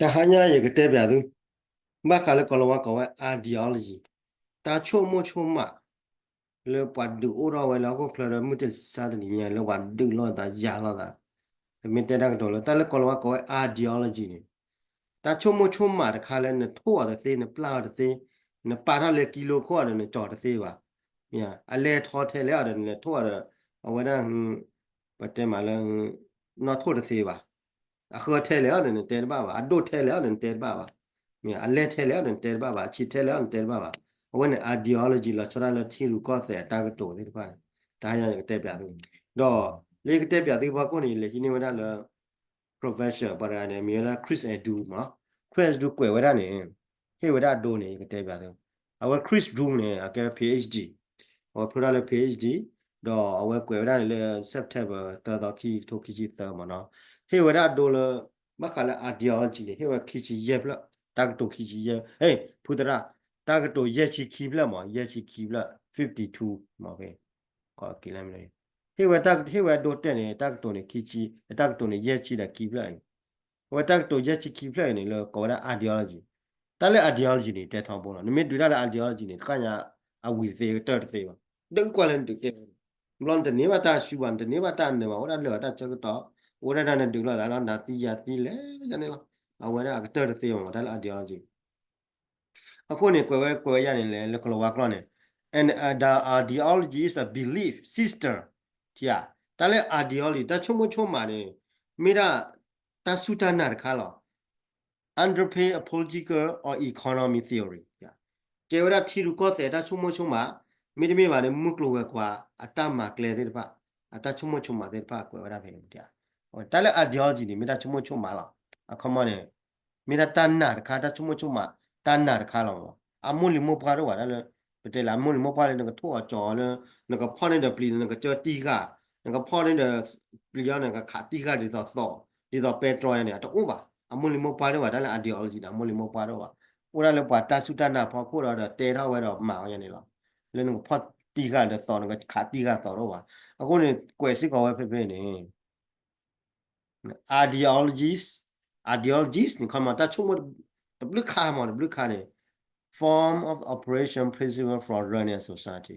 တဟါညါယကတဲပၠးသု, ဘၣ်ဃးလၢကိၤလၤဝါကိးဝဲ ideology, တၢ်ဆိကမိၣ်ဆိကမး လၢပှၤဒုးအိၣ်ထီၣ်ဝဲလၢဟီၣ်ခိၣ်ချၢဒီး မုၢ်တဆါတနံၤညါ လၢပှၤဒုးလိာ်သးယၤလိာ်သး, ပမ့ၢ်တဲတၢ်ကတိၤလၢ တၢ်လၢကိၤလၤဝါကိးဝဲ ideology န့ၣ်, တၢ်ဆိကမိၣ်ဆိကမးတခါလၢနထိၣ်အီၤတသ့ နပျၢ်အီၤတသ့, နပာ်ထီၣ်လၢကံလိခိၣ်အီၤဒီး နကၠီၤတသ့ဘၣ်. မ့ၢ်ဧါ, အလဲၤထီထဲလဲၣ်အီၤဒီး နလဲၤထိၣ်အီၤဒီး အဝဲဒၣ် ပတဲမးလၢ နီၣ်ထိၣ်တသ့ဘၣ်. အဃၢထဲလဲၣ်အီၤဒီး နတဲတဘၣ်ဘၣ်. အဒိၣ်ထဲလဲၣ်အီၤဒီး နတဲတဘၣ်ဘၣ်. မ့ၢ်ဧါ, အလဲၤထဲလဲၣ်အီၤဒီး နတဲတဘၣ်ဘၣ်. အဆံးထဲလဲၣ်အီၤ နတဲတဘၣ်ဘၣ်. အဝဲန့ၣ် ideology လီၤဆီဒၣ်လၢထံရူၢ်ကီၢ်သဲးအတၢ်ကတိၤသ့ၣ်တဖၣ်န့ၣ်, တဟါညါယကတဲပၠးသု, ဒီးလၢယကတဲပၠးသုဖီခိၣ်န့ၣ် ယလဲၤဟံးန့ၢ်ဝဲဒၣ်လၢ professor ပှၤတဂၤန့ၣ် မံၤဝဲဒၣ် Chris Andrew မ့ၢ်နီၤ, Chris Andrew ကွဲးဝဲဒၣ်န့ၣ်, ဟ့ၣ်ဝဲဒၣ်အဒိန့ၣ် ယကတဲပၠးသု, အဝဲ Chris Andrew န့ၣ် အကဲ PhD, အဝဲဖျိတၢ်လၢ PhD, ဒီးအဝဲကွဲးဝဲဒၣ်န့ၣ်လၢ September သၢသီ ခံကထိခံဆံသၢမ့ၢ်နီၤ, ဟ့ၣ်ဝဲဒၣ်အဒိလၢ ဘၣ်ဃးလၢ ideology န့ၣ် ဟ့ၣ်ဝဲခံဆံယဲၢ်ဖျၢၣ်, တၢ်ကတိၤခံဆံယဲၢ်, ဟ့ၣ် ဖုသရၣ်, တၢ်ကတိၤယဲၢ်ဆံခံဖျၢၣ်မ့ၢ်, ယဲၢ်ဆံခံဖျၢၣ် fifty two မ့ၢ်ဖဲ ကီးက့ၤလၢမ့ၢ်, ဟ့ၣ်ဝဲတၢ် ဟ့ၣ်ဝဲအဒိတဲာ်န့ၣ် တၢ်ကတိၤန့ၣ်ခံဆံ, တၢ်ကတိၤန့ၣ်ယဲၢ်ဆံဒီးခံဖျၢၣ်အံၤ, အဝဲတၢ်ကတိၤယဲၢ်ဆံခံဖျၢၣ်အံၤန့ၣ် လၢကိးဝဲဒၣ် ideology, တၢ်လၢ ideology န့ၣ် တဲထီဘိလီၤ. နမ့ၢ်ဒုးတၢ်လၢ ideology န့ၣ် တဃၣ်ညါအဝံၤတသ့ ကတၢၢ်တသ့ဘၣ်. ဒုးကွၢ်လၢနဒုးကဲ ဘျီနတန့ၢ်ဘၣ်တၢ်ဆူးဘၣ်, နတန့ၢ်ဘၣ်တၢ်နၢၤဘၣ်, အိၣ်ဒၣ်လၢာ်တၢ်ဆၢကတီၢ်, အိၣ်ဒၣ်တၢ်နဒုးလိာ်သးလီၤ, နၤသံယၤသံလဲၣ်န့ၣ်လီၤ. အဝဲဒၣ်အကတၢၢ်တသ့ဘၣ်မ့ၢ် တၢ်လၢ ideology အဃိန့ၣ် ကွဲးဝဲ ကွဲးဝဲယၤန့ၣ်လဲၣ် လၢကိၤလၤဝါကျိာ်န့ၣ်, an, uh, the ideology is a belief system, တၢ်လၢ ideology တၢ်ဆိကမိၣ်ဆိကမးန့ၣ် မ့ၢ်ဒၣ်တၢ်စူၢ်တၢ်နာ်တခါလီၤ. Underpin a political or economic theory, ကဲဝဲဒၣ်ထံရူၢ်ကီၢ်သဲးတၢ်ဆိကမိၣ်ဆိကမး, မ့တမ့ၢ်ဘၣ်န့ၣ် မုၢ်ကျိၤဝဲၤကွာ်အတၢ်မၤကျဲသ့ၣ်တဖၣ်, အတၢ်ဆိကမိၣ်ဆိကမးသ့ၣ်တဖၣ် ကွဲးဝဲဒၣ်ဖဲန့ၣ်, တၢ်လၢ ideology န့ၣ် မ့ၢ်တၢ်ဆိကမိၣ်ဆိကမးလီၤ. အခီမီန့ၣ် မ့ၢ်ဒၣ်တၢ်နာ်တခါ, တၢ်ဆိကမိၣ်ဆိကမး တၢ်နာ်တခါလီၤ. အမိၢ်လံၤမိၢ်ပှၢ်တအိၣ်ဘၣ်, တၢ်လၢ ပတဲလၢအမိၢ်လံၤမိၢ်ပှၢ်လၢ နကထိၣ်အီၤကၠီၤအီၤလၢ နကဖီၣ်န့ၢ်ဒီးပျံၤ နကစၢတံၢ်ဂၤ, နကဖီၣ်န့ၢ်ဒီးပျံၤအီၤ နကခးတံၢ်ဂၤဒ်သိးသိး, ဒ်သိးပဲတြီယါန့ၣ် အတအိၣ်ဘၣ်. အမိၢ်လံၤမိၢ်ပှၢ်တအိၣ်ဘၣ်, တၢ်လၢ ideology န့ၣ် အမိၢ်လံၤမိၢ်ပှၢ်တအိၣ်ဘၣ်. အိၣ်ဒၣ်လၢပှၤတၢ်စူၢ်တၢ်နာ်ဖီခိၣ်ဒီး ဒီးတဲထီၣ်ဝဲဒီးမၤဝဲယါန့ၣ်လီၤ. လၢနကဖီၣ်တံၢ်ဂၤဒီးသိး နကခးတံၢ်ဂၤသိးတအိၣ်ဘၣ်. အဃိန့ၣ် ကွဲးစ့ၢ်ကီးဝဲဖဲဖဲန့ၣ် ideologies, ideologies န့ၣ် ခီမီ တၢ်ဆိကမိၣ်တဘျုးခါမီ တဘျုးခါန့ၣ် form of operation principle for running a society,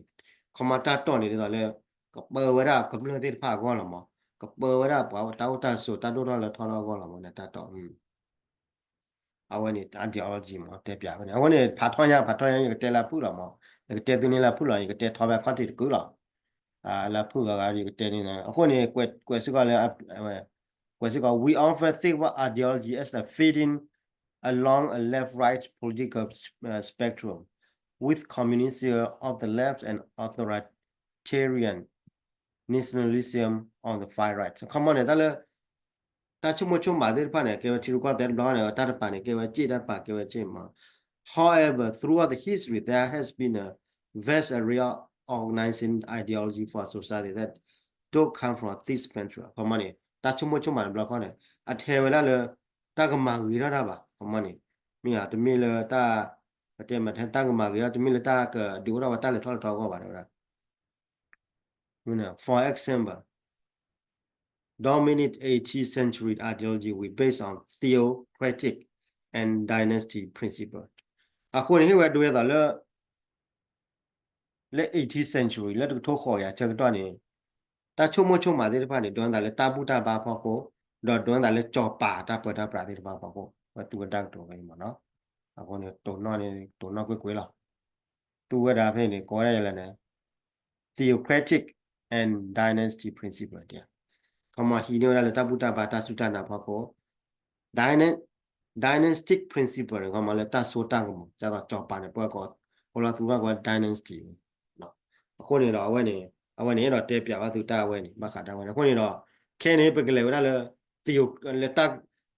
ခီမီ တၢ်တီၢ်န့ၣ်ဒ်သိးလၢ ကပၢဝဲဒၣ်ကမျၢၢ်သ့ၣ်တဖၣ်အဂီၢ်လီၤမီ, ကပၢဝဲဒၣ်ပှၤတၢ်အိၣ်တၢ်ဆိး တၢ်ဒိၣ်ထီၣ်လၢထီထီၣ်အဂီၢ်လီၤမီ တၢ်တီၢ် အဝဲန့ၣ် ideology မီ တဲပၠးဝဲန့ၣ်. အဃိန့ၣ် ဖးထီညါ ဖးထီညါ ယကတဲလၢအဖုၣ်လီၤမီ, ယကတဲသုန့ၢ်လၢအဖုၣ်လီၤ, ယကတဲထီဖဲခီၣ်ထံးတကုာ်လီၤ. လၢအဖုၣ်ဂၤဂၤ ယကတဲန့ၢ်, အဃိန့ၣ် ကွဲးစ့ၢ်ကီးလၢ ကွဲးစ့ၢ်ကီး we often think about ideology as a fitting along a left-right political spectrum with communism on the left and authoritarian nationalism on the far right. ခီမီန့ၣ် တၢ်လၢ တၢ်ဆိကမိၣ်ဆိကမးသ့ၣ်တဖၣ်န့ၣ် ကဲဝဲထံရူၢ်ကီၢ်သဲးတဘျီန့ၣ် တၢ်တပၤန့ၣ် ကဲဝဲစ့ၢ် တၢ်တပၤကဲဝဲစ့ၢ်မီ. However, throughout the history, there has been a vast array of organizing ideology for a society that don't come from this spectrum. ခီမီန့ၣ် တၢ်ဆိကမိၣ်ဆိကမးတဘျီခီန့ၣ် အထဲဝဲဒၣ်လၢ တၢ်ကမၤဂ့ၤထီၣ်တၢ်ဘၣ် ခီမီန့ၣ်, မ့ၢ်ဧါ, တမ့ၢ်လၢတၢ် ပတဲမးထဲတၢ်ကမၤဂ့ၤထီၣ် တမ့ၢ်လၢတၢ်ကဒုးအိၣ်ထီၣ်ဝဲတၢ်လဲၤထီၣ်လဲၤထီအဂီၢ်ဘၣ် တဲဝဲဒၣ် For example, dominant eighteenth century ideology were based on theocratic and dynasty principle. အဃိန့ၣ် ဟ့ၣ်ဝဲဒိအသိးလၢ လၢ eighteenth century လၢတကထိဃိးကယၤဆၢကတီၢ်န့ၣ် တၢ်ဆိကမိၣ်ဆိကမးသ့ၣ်တဖၣ်န့ၣ် ဒိးန့ၢ်သးလၢတၢ်ဘူၣ်တၢ်ဘါဖီခိၣ်, ဒီးဒိးန့ၢ်သးလၢစီၤပၤတၢ်ပၢတၢ်ပြးသ့ၣ်တဖၣ်ဖီခိၣ် ဝဲသူဝဲတၢ်ကတိၤဝဲအံၤမ့ၢ်နီၤ. အဃိန့ၣ် တိၢ်နီၣ်န့ၣ် တိၢ်နီၣ်ကွ့ၢ်ကွ့ၢ်လီၤ. သူဝဲဒၣ်ဖဲန့ၣ် ကိးဝဲဒၣ်ယဲလဲၣ်န့ၣ် theocratic and dynasty principle တဲ, ခီမီဟံးန့ၢ်ဝဲဒၣ်လၢတၢ်ဘူၣ်တၢ်ဘါတၢ်စူၢ်တၢ်နာ်ဖီခိၣ် Dyna-, dynastic principle န့ၣ် ခီမီလၢတၢ်စိတၢ်ကမီၤ ဒ်သိးစီၤပၤန့ၣ် ပှၤကိး အိၣ်လီၤသူဝဲကိးဝဲ dynasty အဃိန့ၣ်ဒီး အဝဲန့ၣ် အဝဲန့ၣ်အဲၣ်ဒိးတဲပၠးဘၣ်သုတၢ်အဝဲန့ၣ် ဘၣ်ဃးတၢ်ဝဲန့ၣ် အဃိန့ၣ်ဒီး ခဲန့ၣ် ပကလဲၤဝဲဒၣ်လၢ theo လၢတၢ်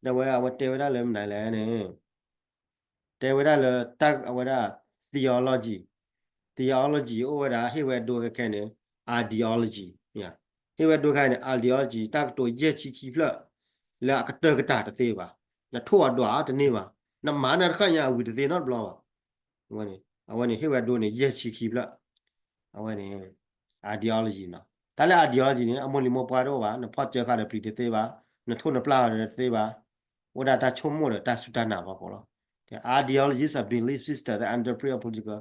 ဒီးဝဲအဝဲတဲဝဲဒၣ်လၢမနုၤလဲၣ်န့ၣ် တဲဝဲဒၣ်လၢတၢ်အဝဲဒၣ် theology, theology အိၣ်ဝဲဒၣ် ဟ့ၣ်ဝဲဒိခဲခဲန့ၣ် ideology, ဟ့ၣ်ဝဲဒိခဲန့ၣ် ideology တၢ်ကတိၤယဲၢ်ဆံခံဖျၢၣ် လၢအကတၢၢ်ကတၢၢ်တသ့ဘၣ်, နထိၣ်အီၤဒွးအီၤတန့ၢ်ဘၣ်, နမၤနၢၤတဃၣ်ညါအဝံၤတသ့နီတဘျီဘၣ်. အဝဲန့ၣ် အဝဲန့ၣ် ဟ့ၣ်ဝဲဒိန့ၣ် ယဲၢ်ဆံခံဖျၢၣ်, အဝဲန့ၣ် ideology နီၤ. တၢ်လၢ ideology န့ၣ် အမိၢ်လံၤမိၢ်ပှၢ်တအိၣ်ဘၣ်, နဖီၣ်စၢဃာ်ဒီးပျံၤတသ့ဘၣ်, နထိၣ်နပျၢ်အီၤဒီးတသ့ဘၣ်. အိၣ်ဒၣ်တၢ်ဆိကမိၣ်ဒီးတၢ်စူၢ်တၢ်နာ်ဖီခိၣ်လီၤ. The ideology is a belief system that underpin a political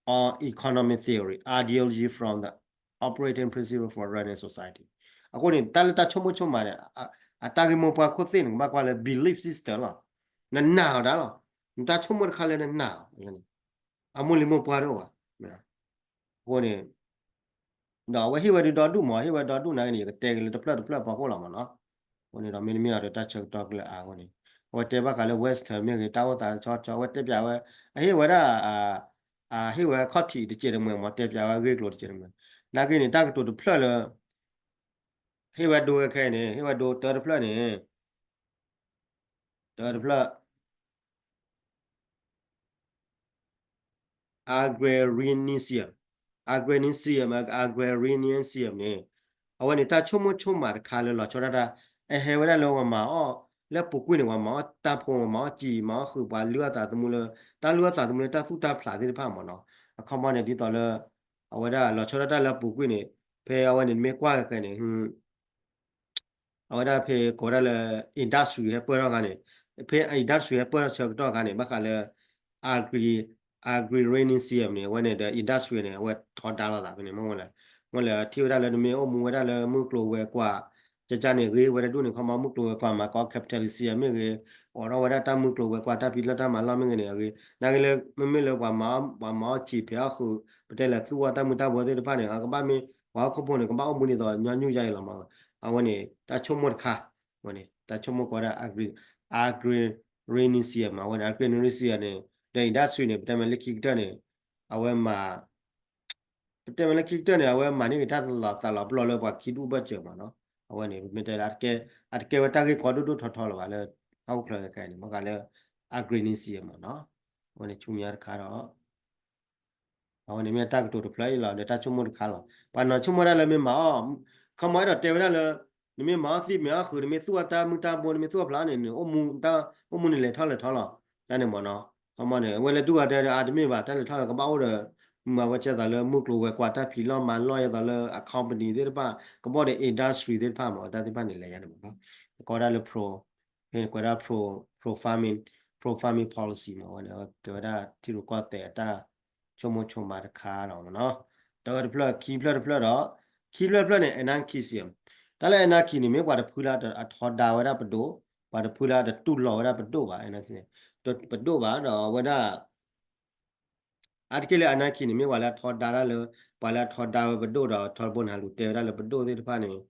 or economic theory, ideology from the operating principle for running society. အဃိန့ၣ် တၢ်လၢတၢ်ဆိကမိၣ်ဆိကမးန့ၣ် အတၢ်ဂ့ၢ်မိၢ်ပှၢ်ခိၣ်သ့ၣ်န့ၣ် ကဘၣ်ကွၢ်လၢ belief system လီၤ. နနာ်အီၤဒၣ်လီၤ. နတၢ်ဆိကမိၣ်တခါလၢနနာ်အီၤန့ၣ် အမိၢ်လံၤမိၢ်ပှၢ်တအိၣ်ဘၣ်. အဃိန့ၣ် ဒီးအဝဲဟ့ၣ်ဝဲဒုးဒီဒူၣ်မး, ဟ့ၣ်ဝဲဒီဒူၣ်နာ်က့န့ၣ် ယကတဲက့ၤလၢတဖျၢၣ်တဖျၢၣ်ဖီခိၣ်လီၤမးနီၤ. အဃိန့ၣ်ဒီး မ့တမ့ၢ်အီၤဒီးတၢ်ဆၢကတီၢ်ကျၢၢ်အါအဃိန့ၣ် အဝဲတဲဘၣ်ဃးလၢ Western မ့ၢ်ဂ့ၤ တၢ်အိၣ်သးတဆီဆီ အဝဲတဲပၠးဝဲ အဟ့ၣ်ဝဲဒၣ် အဟ့ၣ်ဝဲခီၣ်ထံးတစဲးတမှဲၤမး တဲပၠးဝဲအဂ့ၢ်ကျိၤတစဲးတမှဲၤ. နာ်က့န့ၣ် တၢ်ကတိၤတဖျၢၣ်လၢ ဟ့ၣ်ဝဲဒိခဲခဲအံၤန့ၣ် ဟ့ၣ်ဝဲဒိတၢတဖျၢၣ်န့ၣ် တၢတဖျၢၣ် agrarianism, agrarianism, agrarianism န့ၣ် အဝဲန့ၣ် တၢ်ဆိကမိၣ်ဆိကမးတခါလၢလီၤဆီဒၣ်တၢ် အဟဲဝဲဒၣ်လၢပှၤမၤအီၣ် လၢပူၤကွံာ်န့ၣ် ပှၤမၤအီၣ်တၢ်ဖိ ပှၤမၤအီၣ်စံာ် မၤအီၣ်ဃုာ် ပှၤလုၢ်အီၣ်သးသမူလၢ တၢ်လုၢ်အီၣ်သးသမူလၢတၢ်သူၣ်တၢ်ဖျးသ့ၣ်တဖၣ်မးနီၤ. အခီပညီန့ၣ် ဒ်သိးလၢ အဝဲဒၣ်လီၤဆီဒၣ်တၢ်လၢပူၤကွံာ်န့ၣ် ဖဲအဝဲန့ၣ် နမ့ၢ်ကွၢ်ခဲခဲန့ၣ် အဝဲဒၣ်ဖဲကိးဝဲဒၣ်လၢ industry ဟဲပၢၢ်ထီၣ်အခါန့ၣ် ဖဲ industry ဟဲပၢၢ်ထီၣ်ဆၢကတီၢ်အခါန့ၣ် ဘၣ်ဃးလၢ agri agrarianism န့ၣ် အဝဲန့ၣ်ဒီး industry န့ၣ် အဝဲထီဒါလိာ်သးဖဲန့ၣ် မ့ၢ်ဝဲလဲၣ် မ့ၢ်လဲၣ်ထံၣ်ဝဲဒၣ်လၢနမ့ၢ်အိၣ်မူဝဲဒၣ်လၢမုၢ်ကျိၤဝဲၤကွာ် ကကန့ၣ်ဂ့ၤဝဲတဒူၣ်န့ၣ် ခီမီမုၢ်ကျိၤဝဲၤကွာ်မၤကီ capitalism မ့ၢ်ဂ့ၤ အိးထီၣ်ဝဲဒၣ်တၢ်မုၢ်ကျိၤဝဲၤကွာ်တၢ်ဖံးလီၢ်တၢ်မၤလီၢ်မ့ၢ်ဂ့ၤန့ၣ်အဂ့ၤ နာ်က့လၢ မ့မ့ၢ်လၢပှၤမၤအီၣ်စံာ်ဖဲးအီၣ်ဃုာ် ပတဲလဲၤသူၣ်အီၣ်တၢ်မုၢ်တၢ်ဘိသ့ၣ်တဖၣ်န့ၣ် ကဘၣ်မ့ၢ် ပှၤဟီၣ်ခိၣ်ဖိန့ၣ် ကဘၣ်အိၣ်မူဒ်သိးညီနုၢ်ယါအံၤလီၤမး အဝဲန့ၣ် တၢ်ဆိကမိၣ်တခါ အဝဲန့ၣ် တၢ်ဆိကမိၣ်ကိးဝဲဒၣ် agrarianism အဝဲန့ၣ် agrarianism န့ၣ် ဒီး industry န့ၣ် ပတဲမ့ၢ်လၢခံကတၢၢ်န့ၣ် အဝဲမၤ ပတဲမ့ၢ်လၢခံကတၢၢ်န့ၣ် အဝဲမၤန့ၢ်က့ၤတၢ်သးလီၤပလီၢ်လၢပှၤခံဒူၣ်ဘၢၣ်စၢၤမးနီၤ အဝဲန့ၣ် ပမ့ၢ်တဲလၢ အတကဲဝဲတၢ်ဂ့ၢ်ကီဒိၣ်ဒိၣ်ထီထီလၢၤဘၣ်လၢ ဟီၣ်ခိၣ်ချၢခဲခဲအံၤန့ၣ် မ့ၢ်ဃးလၢ agrarianism မးနီၤ အဝဲန့ၣ်ဆူညါတခါဒီး အဝဲန့ၣ်မ့ၢ်တၢ်ကတိၤတဖျၢၣ်အံၤလီၤ ဒီးတၢ်ဆိကမိၣ်တခါလီၤ ပှၤနီၤဆိကမိၣ်ဒၣ်လၢမ့ၢ်မၤအီၣ် ခီမီအဲၣ်ဒိးတဲဝဲဒၣ်လၢ နမ့ၢ်မၤအီၣ်သံမ့ၢ်အီၣ်ဃုာ် နမ့ၢ်သူၣ်အီၣ်တၢ်မုၢ်တၢ်ဘိ နမ့ၢ်သူၣ်အီၣ်ဖျါန့ၣ် နအိၣ်မူ အိၣ်မူန့ၣ်လဲၤထီၣ်လဲၤထီလီၤ တၢ်န့ၣ်မးနီၤ ခီမီန့ၣ် အဝဲလၢဒူၣ်ဂၤတဲဒီး အတမ့ၢ်ဘၣ် တၢ်လဲၤထီၣ်လၢကဘၣ်အိၣ်ဒီး မၤဝဲကဲသိးလၢမုၢ်ကျိၤဝဲၤကွာ်တၢ်ဖံးလီၢ်မၤလီၢ် ယဲသိးလၢအ company သ့ၣ်တဖၣ် ကဘၣ်ဒီး industry သ့ၣ်တဖၣ်မး တၢ်သ့ၣ်တဖၣ်န့ၣ်လဲၤယါန့ၣ်မးနီၤ ကိးဝဲဒၣ်လၢ pro ဖဲန့ၣ်ကွဲးဒၣ် pro pro farming pro farming policy မးဝဲန့ၣ် ကဲဝဲဒၣ်ထံရူၢ်ကီၢ်သဲးအတၢ်ဆိကမိၣ်ဆိကမးတခါလီၤမးနီၤ တၢတဖျၢၣ် ခံဖျၢၣ်တဖျၢၣ်ဒီး ခံဖျၢၣ်တဖျၢၣ်န့ၣ် anarchism တၢ်လၢ anarchy န့ၣ် မ့ၢ်ပှၤတဖုလၢအထီဒါဝဲဒၣ်ပဒိၣ် ပှၤတဖုလၢအတတူၢ်လိာ်ဝဲဒၣ်ပဒိၣ်ဘၣ် anarchy ပဒိၣ်ဘၣ်ဒီးအဝဲဒၣ် အါတက့ၢ်လၢ anarchy န့ၣ် မ့ၢ်ပှၤလၢအထီဒါတၢ်လၢ ပှၤလၢအထီဒါဝဲပဒိၣ်ဒီး ထီဘိနဟးလူၤတဲဝဲဒၣ်လၢပဒိၣ်သ့ၣ်တဖၣ်န့ၣ်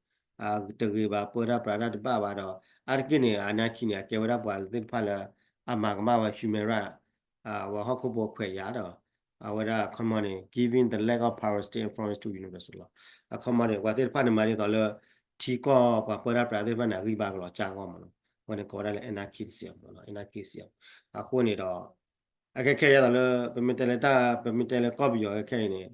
တဂ့ၤဘၣ် ပၢတၢ်ပြးတၢ်တဘၣ်ဘၣ်ဒီး အါတက့ၢ်န့ၣ် anarchy န့ၣ် အကဲဝဲဒၣ်ပှၤသ့ၣ်တဖၣ်လၢ အမၤကမၣ်ဝဲ human right ဝဲဟီၣ်ခိၣ်ဖိခွဲးယာ်ဒီး အဝဲဒၣ်အခီမီန့ၣ် giving the lack of power state influence to universal law အခီမီန့ၣ် ပှၤသ့ၣ်တဖၣ်န့ၣ်မၤဒ်သိးလၢ ထံကီၢ်ပှၤပၢတၢ်ပြးသ့ၣ်တဖၣ်န့ၣ် အဂံၢ်ဘါကလီၤကၢ်အဂီၢ်မးနီၤ အဝဲန့ၣ်ကိးဝဲဒၣ်လၢ anarchism မးနီၤ anarchism အဃိန့ၣ်ဒီး အခဲခဲယဲသိးလၢ ပမ့ၢ်တဲလၢတၢ် ပမ့ၢ်တဲလၢကီၢ်ပယီၤခဲခဲအံၤန့ၣ်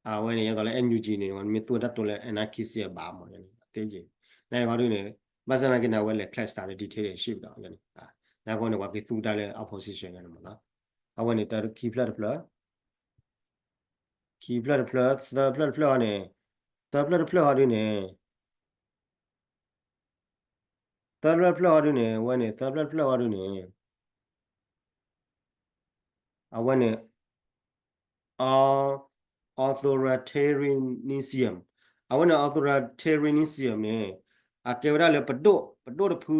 အဝဲန့ၣ်ယဲသိးလၢ NUG န့ၣ် မ့ၢ်သူဝဲတၢ်တိာ်လၢ anarchism ဘၣ်မး ယဲန့ၣ် သ့ယဲၢ် နဂီၢ်ဒုန့ၣ် ဘၣ်ဆၣ်သနာ်က့န့ၣ် အဝဲလဲၤ clash သးလၢ dictatorship ဒီး နဂီၢ်န့ၣ် ပှၤက့ၤသူတၢ်လၢ opposition ယဲန့ၣ်မးနီၤ အဝဲန့ၣ်တၢ်ခံဖျၢၣ်တဖျၢၣ် ခံဖျၢၣ်တဖျၢၣ် သၢဖျၢၣ်တဖျၢၣ်အီၤန့ၣ် သၢဖျၢၣ်တဖျၢၣ်အီၤဒုန့ၣ် သၢဖျၢၣ်တဖျၢၣ်အီၤဒုန့ၣ် အဝဲန့ၣ် သၢဖျၢၣ်တဖျၢၣ်အီၤဒုန့ၣ် အဝဲန့ၣ် au- authoritarianism အဝဲန့ၣ် authoritarianism န့ၣ် အကဲဝဲဒၣ်လၢပဒိၣ် ပဒိၣ်တဖု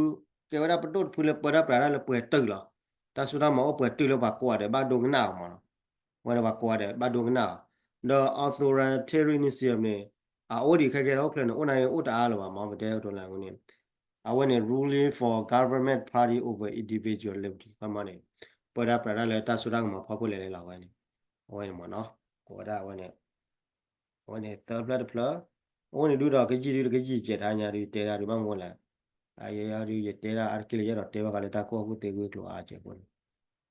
ကဲဝဲဒၣ်ပဒိၣ်တဖု ကဲဝဲဒၣ်ပဒိၣ်တဖုလၢပၢတၢ်ပြးတၢ်လၢပှဲၤတုာ်လီၤ. တၢ်စိတၢ်ကမီၤအိၣ်ပှဲၤတုာ်လၢပှၤကိးဂၤဒဲးဘၣ်ဒိကနၣ်အီၤမးနီၤ. အဝဲဒၣ်ပှၤကိးဂၤဒဲးဘၣ်ဒိကနၣ်အီၤ ဒီး authoritarianism န့ၣ် အအိၣ်ဒံးခဲကဲထီၣ်အိၣ်ချၢန့ၣ် အိၣ်နာ်က့အိၣ်တအါလၢၤဘၣ်မး ပတဲအတိၤလၢအဝဲန့ၣ် အဝဲန့ၣ် ruling for government party over individual liberty ခီမီန့ၣ် ပၢတၢ်ပြးတၢ်လၢတၢ်စိတၢ်ကမီၤဖီခိၣ်လဲၤလဲၤလီၤဝဲန့ၣ် အဝဲန့ၣ်မးနီၤ ကိးဝဲဒၣ်အဝဲန့ၣ် အဝဲန့ၣ်သၢဖျၢၣ်တဖျၢၣ် အဝဲန့ၣ်ဒုဒီးကယံာ်ဒုဒီးကယံာ်ကဲးတဟါညါဒုတဲဒၣ်ဒုဘၣ်မ့ၢ်လၢ အယဲယဲဒု ယတဲဒၣ်အါတက့ၢ်လၢယအဲၣ်ဒိးတဲဘၣ်ဃးလၢတၢ်ကူၣ်ဘၣ်ကူၣ်သ့ဂ့ၢ်ကျိၤအါကဲးဖိန့ၣ်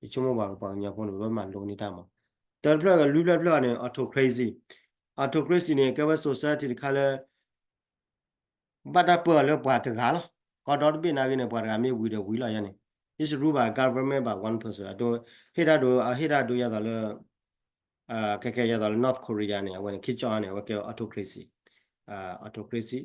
ယဆိကမိၣ်ပှၤကပှၤကညီဖိန့ၣ် ပဘၣ်မၤလိန့ၢ်တၢ်မး တၢတဖျၢၣ်လွံၢ်ဖျၢၣ်တဖျၢၣ်န့ၣ် autocracy autocracy န့ၣ် ကဲဝဲ society တခါလၢ ဘၣ်တၢ်ပၢအီၤလၢပှၤတဂၤလီၤ. ကီဒီတဘ့ၣ်နာ်က့န့ၣ် ပှၤတဂၤမ့ၢ်ဝံၤဒီးဝံၤလီၤယဲန့ၣ် is ruled by government by one person အဒိ ဟ့ၣ်တၢ်ဒိ အဟ့ၣ်တၢ်ဒိယဲသိးလၢ ခဲကဲယဲသိးလၢ North Korea န့ၣ် အဝဲန့ၣ် Kim Jong Un န့ၣ် အဝဲကဲ autocracy autocracy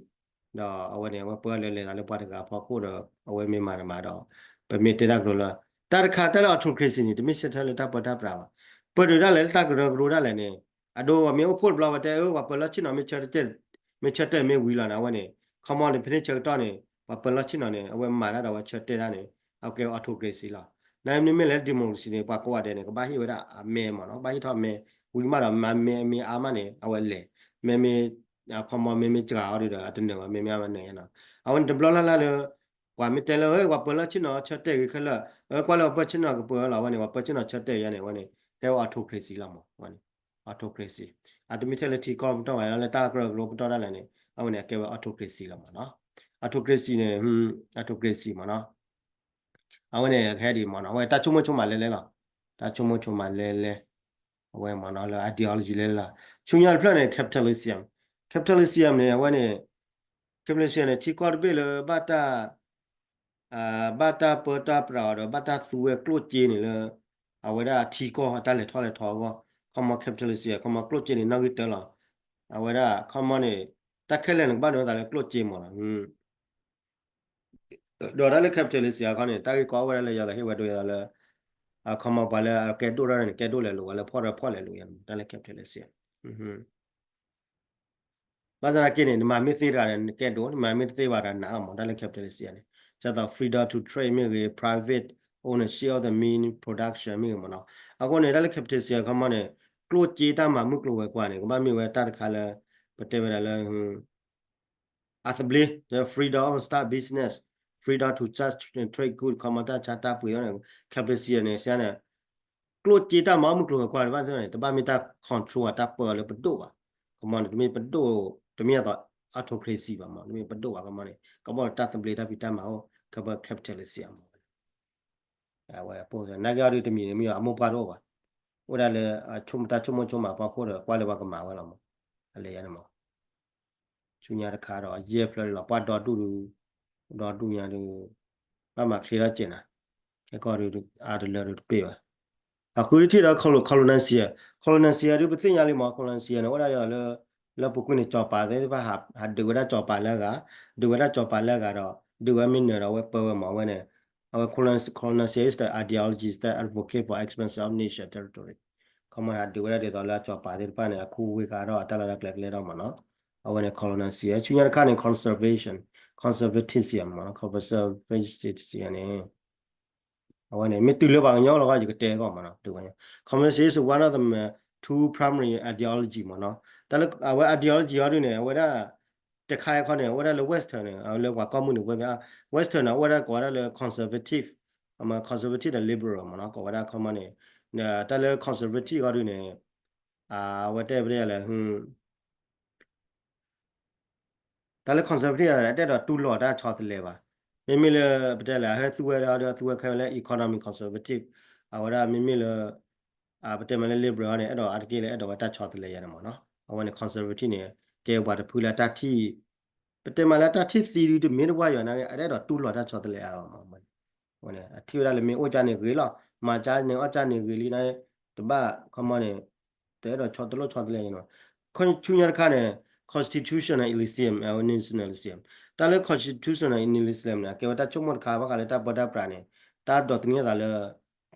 ဒီးအဝဲန့ၣ် အဝဲပၢလၢလဲၤသးလၢပှၤတဂၤဖီခိၣ်ဒီး အဝဲမ့ၢ်မၤတမၤဒီး ပမ့ၢ်တဲတၢ်ကတိၤလၢ တၢ်တခါတၢ်လၢ autocracy န့ၣ် တမ့ၢ်ဆၢထၢၣ်လၢတၢ်ပၢတၢ်ပြးဘၣ်. ပၢဒုးတၢ်လဲၣ်လၢတၢ်ကရၢကရိဒၣ်လဲာ်န့ၣ် အဒိ မ့ၢ်အိၣ်ဖှိၣ်တဘျီဝဲတဲ အၢ ပှၤပၢလီၢ်ဆ့ၣ်နီၤ မ့ၢ်ဆၢတဲာ်မ့ၢ်ဝံၤလီၤန့ၣ် အဝဲန့ၣ် ခီမီန့ၣ် ဖဲန့ၣ်ဆၢကတီၢ်န့ၣ် ပှၤပၢလီၢ်ဆ့ၣ်နီၤန့ၣ် အဝဲမၤတၢ်ဒီးအဝဲဆၢတဲာ်တၢ်န့ၣ် အကဲဝဲ autocracy လီၤ. နမ့မ့ၢ်လဲၤ democracy န့ၣ် ပှၤကိးဂၤဒဲးန့ၣ် ကဘၣ်ဟ့ၣ်ဝဲဒၣ်အမဲမ့ၢ်နီၤ ကဘၣ်ဟ့ၣ်ထီၣ်မဲ ဝံၤမးဒီး မ့ၢ်မ့ၢ်အါမးန့ၣ် အဝဲလဲၤ မ့မ့ၢ် ခီမီ မ့မ့ၢ်စှၤအီၤဒီး အတနၢၤဘၣ် မ့မ့ၢ်အါမးနၢၤနီၤ အဝဲန့ၣ်တဘျီလၢ်လၢ်လၢ ပှၤမ့ၢ်တဲလၢ ပှၤပၢလီၢ်ဆ့ၣ်နီၤဆၢတဲာ်ဂ့ၤခဲလၢာ် အၢ ကွၢ်လၢပှၤပၢဆ့ၣ်နီၤကပၢလီၤ အဝဲန့ၣ် ပှၤပၢဆ့ၣ်နီၤဆၢတဲာ်ယါန့ၣ် အဝဲန့ၣ် ဟဲဝဲ autocracy လီၤမ့ၢ် အဝဲန့ၣ် autocracy အတမ့ၢ်ထဲလၢထံကီၢ်ပတီၢ်ဘၣ် လၢတၢ်ကရၢကရိပတီၢ်ဒၣ်လဲာ်န့ၣ် အဝဲန့ၣ် အကဲဝဲ autocracy လီၤမ့ၢ်နီၤ autocracy န့ၣ် autocracy မ့ၢ်နီၤ အဝဲန့ၣ် ကဟဲဒ်မ့ၢ်နီၤ အဝဲတၢ်ဆိကမိၣ်ဆိကမးလဲၤလဲၤလီၤ တၢ်ဆိကမိၣ်ဆိကမးလဲၤလဲၤ အဝဲမ့ၢ်နီၤ လၢ ideology လဲၤလဲၤလီၤ ဆူညါတဖျၢၣ်န့ၣ် capitalism capitalism န့ၣ် အဝဲန့ၣ် capitalism န့ၣ် ထံကီၢ်တဘ့ၣ်လၢဘၣ်တၢ် ဘၣ်တၢ်ပၢတၢ်ပြးအီၤဒီး ဘၣ်တၢ်သူဝဲကျိၣ်စ့န့ၣ်လၢ အဝဲဒၣ်ထံကီၢ်တၢ်လဲၤထီၣ်လဲၤထီအဂီၢ် ခီမီ capitalism ခီမီကျိၣ်စ့န့ၣ် နီၣ်ဂံၢ်တၢလီၤ အဝဲဒၣ်ခီမီန့ၣ် တၢ်ခဲလၢာ်န့ၣ် ကဘၣ်ဒိသးလၢကျိၣ်စ့မ့ၢ်နီၤ ဒီးတၢ်လၢ capitalism အခီန့ၣ် တၢ်ဂ့ၢ်ကီအိၣ်ဝဲဒၣ်လၢယသးဟ့ၣ်ဝဲဒိယသးလၢ အခီမီပှၤလၢအကဲဒိၣ်ထီၣ်န့ၣ် ကဲဒိၣ်လဲၤလိာ် ပှၤလၢဖှီၣ်ဒီးဖှီၣ်လဲၤလိာ် တၢ်လၢ capitalism ဘၣ်ဆၣ်သနာ်က့န့ၣ် နမၤမ့ၢ်သ့တဂၤဒီးနကဲဒိၣ် နမၤမ့ၢ်တသ့ဘၣ်ဒီးနးလီၤမ့ၢ် တၢ်လၢ capitalism န့ၣ် ဒ်သိး freedom to trade မ့ၢ်ဂ့ၤ private ownership of the means production မ့ၢ်ဂ့ၤမ့ၢ်နီၤ အဃိန့ၣ် တၢ်လၢ capitalism အခီမီန့ၣ် ကျိၣ်စ့တၢ်မၤမုၢ်ကျိၤဝဲၤကွာ်န့ၣ် ကဘၣ်မ့ၢ်ဝဲတၢ်တခါလၢ ပတဲဝဲဒၣ်လၢ အသဘျ့ the freedom of start business, freedom to charge trade good ခီမီတၢ်ဆါတၢ်ပှ့ၤန့ၣ် capacity န့ၣ် စ့န့ၣ် ကျိၣ်စ့တၢ်မၤအီၣ်မုၢ်ကျိၤဝဲၤကွာ် တဘၣ်န့ၣ် တဘၣ်မ့ၢ်တၢ် control တၢ်ပၢလၢပဒိၣ်ဘၣ် ခီမီန့ၣ် တမ့ၢ်ပဒိၣ် တမ့ၢ်အသိး autocracy ဘၣ်မ့ၢ် တမ့ၢ်ပဒိၣ်ဘၣ် ခီမီန့ၣ် ကဘၣ်လၢတၢ်သဘျ့တၢ်ဖံးတၢ်မၤအိၣ် ကဘၣ် capitalism မ့ၢ် အဝဲ နာ်က့အီၤဒုးတမံၤန့ၣ် မ့ၢ်အမိၢ်ပှၢ်တအိၣ်ဘၣ် အိၣ်ဒၣ်လၢ တၢ်ဆိကမိၣ်ဆိကမးဖီခိၣ်ဒီး ကွၢ်လၢပှၤကမၤဝဲလီၤမး အလဲၤယါန့ၣ်မး ဆူညါတခါဒီး အယဲၢ်ဖျၢၣ်လီၤ ပှၤဒီဒူၣ်ဒုး ဒီဒူၣ်ညါဒုး ဘၣ်မၤချ့ထီၣ်က့ၤနၤ ခဲကီၢ်ဒုး အါတလၢဒုးတပ့ၢ်ဘၣ် အဃုထံၣ်ဒီး colonial colonial ဒုး ပသ့ၣ်ညါလံမး colonial န့ၣ် အိၣ်ဒၣ်ယၤလၢ လၢပူၤကွံာ်န့ၣ် ကၠီၤပၤသ့ၣ်တဖၣ် ဟးဒုးဝဲဒၣ်ကၠီၤပၤလၢအဂၤ ဒုးဝဲဒၣ်ကၠီၤပၤလၢအဂၤဒီး ဒုးဝဲမ့ၢ်နၢၤဒီး အဝဲပၢဝဲမး အဝဲန့ၣ် အဝဲ colonial colonial ideologies that advocate for expansion of nation territory ခီမီဟးဒုးဝဲဒၣ်ဒ်သိးလၢအကၠီၤပၤသ့ၣ်တဖၣ်န့ၣ် အခူဝ့ၢ်ဃာ်ဒီးအတၢ်လီၢ်တၢ်ကျဲကလဲထီၣ်မးနီၤ အဝဲန့ၣ် colonial ဆူညါတခါန့ၣ် conservation conservatism မးနီၤ conservatism န့ၣ် အဝဲန့ၣ် မ့ၢ်တုၤလၢပှၤကညီလီၤ ယကတဲကီးမးနီၤ တုၤပှၤကညီ communism is one of the two primary ideology မးနီၤ တၢ်လၢအဝဲ ideology အီၤဒုးန့ၣ် အဝဲဒၣ် တခါအံၤခီန့ၣ် အဝဲဒၣ်လၢ Western န့ၣ် လၢပှၤကီၢ်မုၢ်န့ၣ် ဝဲ Western န့ၣ် အဝဲဒၣ်ကိးဝဲဒၣ်လၢ conservative အမ conservative ဒီး liberal မးနီၤ ကိးဝဲဒၣ်ခီမီန့ၣ် တၢ်လၢ conservative အီၤဒုးန့ၣ် အဝဲတဲပတဲလဲၣ် တၢ်လၢ conservative အတအဲၣ်ဒိးတူၢ်လိာ်တၢ်ဆီတလဲဘၣ်. မ့မ့ၢ်လၢ ပတဲလဲၣ် အဟဲသူဝဲဒၣ်ဒီးသူဝဲခဲလၢ economic conservative အဝဲဒၣ်မ့မ့ၢ်လၢ ပတဲမးလၢ liberal န့ၣ် အဲၣ်ဒိးအါတက့ၢ်လၢအဲၣ်ဒိးဝဲတၢ်ဆီတလဲယါန့ၣ်မးနီၤ. အဝဲန့ၣ် conservative န့ၣ် ကဲပှၤတဖုလၢတၢ်ထံၣ် ပတဲမးလၢတၢ်ထံၣ်သံဒုးတမ့ၢ်တဝၢ်ယွၤန့ၣ် အတအဲၣ်ဒိးတူၢ်လိာ်တၢ်ဆီတလဲအါဘၣ်မး. အထံၣ်ဝဲဒၣ်လၢမ့ၢ်အိၣ်ကၢ်န့ၣ်ဂ့ၤလီၤ, မၤကၢ်န့ၣ်အီၣ်ကၢ်န့ၣ်ဂ့ၤလံန့ၣ် တဘၣ်ခီမီန့ၣ် တအဲၣ်ဒိးဆီတလိၣ်ဆီတလဲန့ၣ်. ဆူညါတခါန့ၣ် constitutionalism nationalism တၢ်လၢ constitutionalism န့ၣ် အကဲဝဲတၢ်ဆိကမိၣ်တခါ ဘၣ်ဃးလၢတၢ်ပၢတၢ်ပြးန့ၣ် တၢ်ဒိးသန့ၤသးလၢ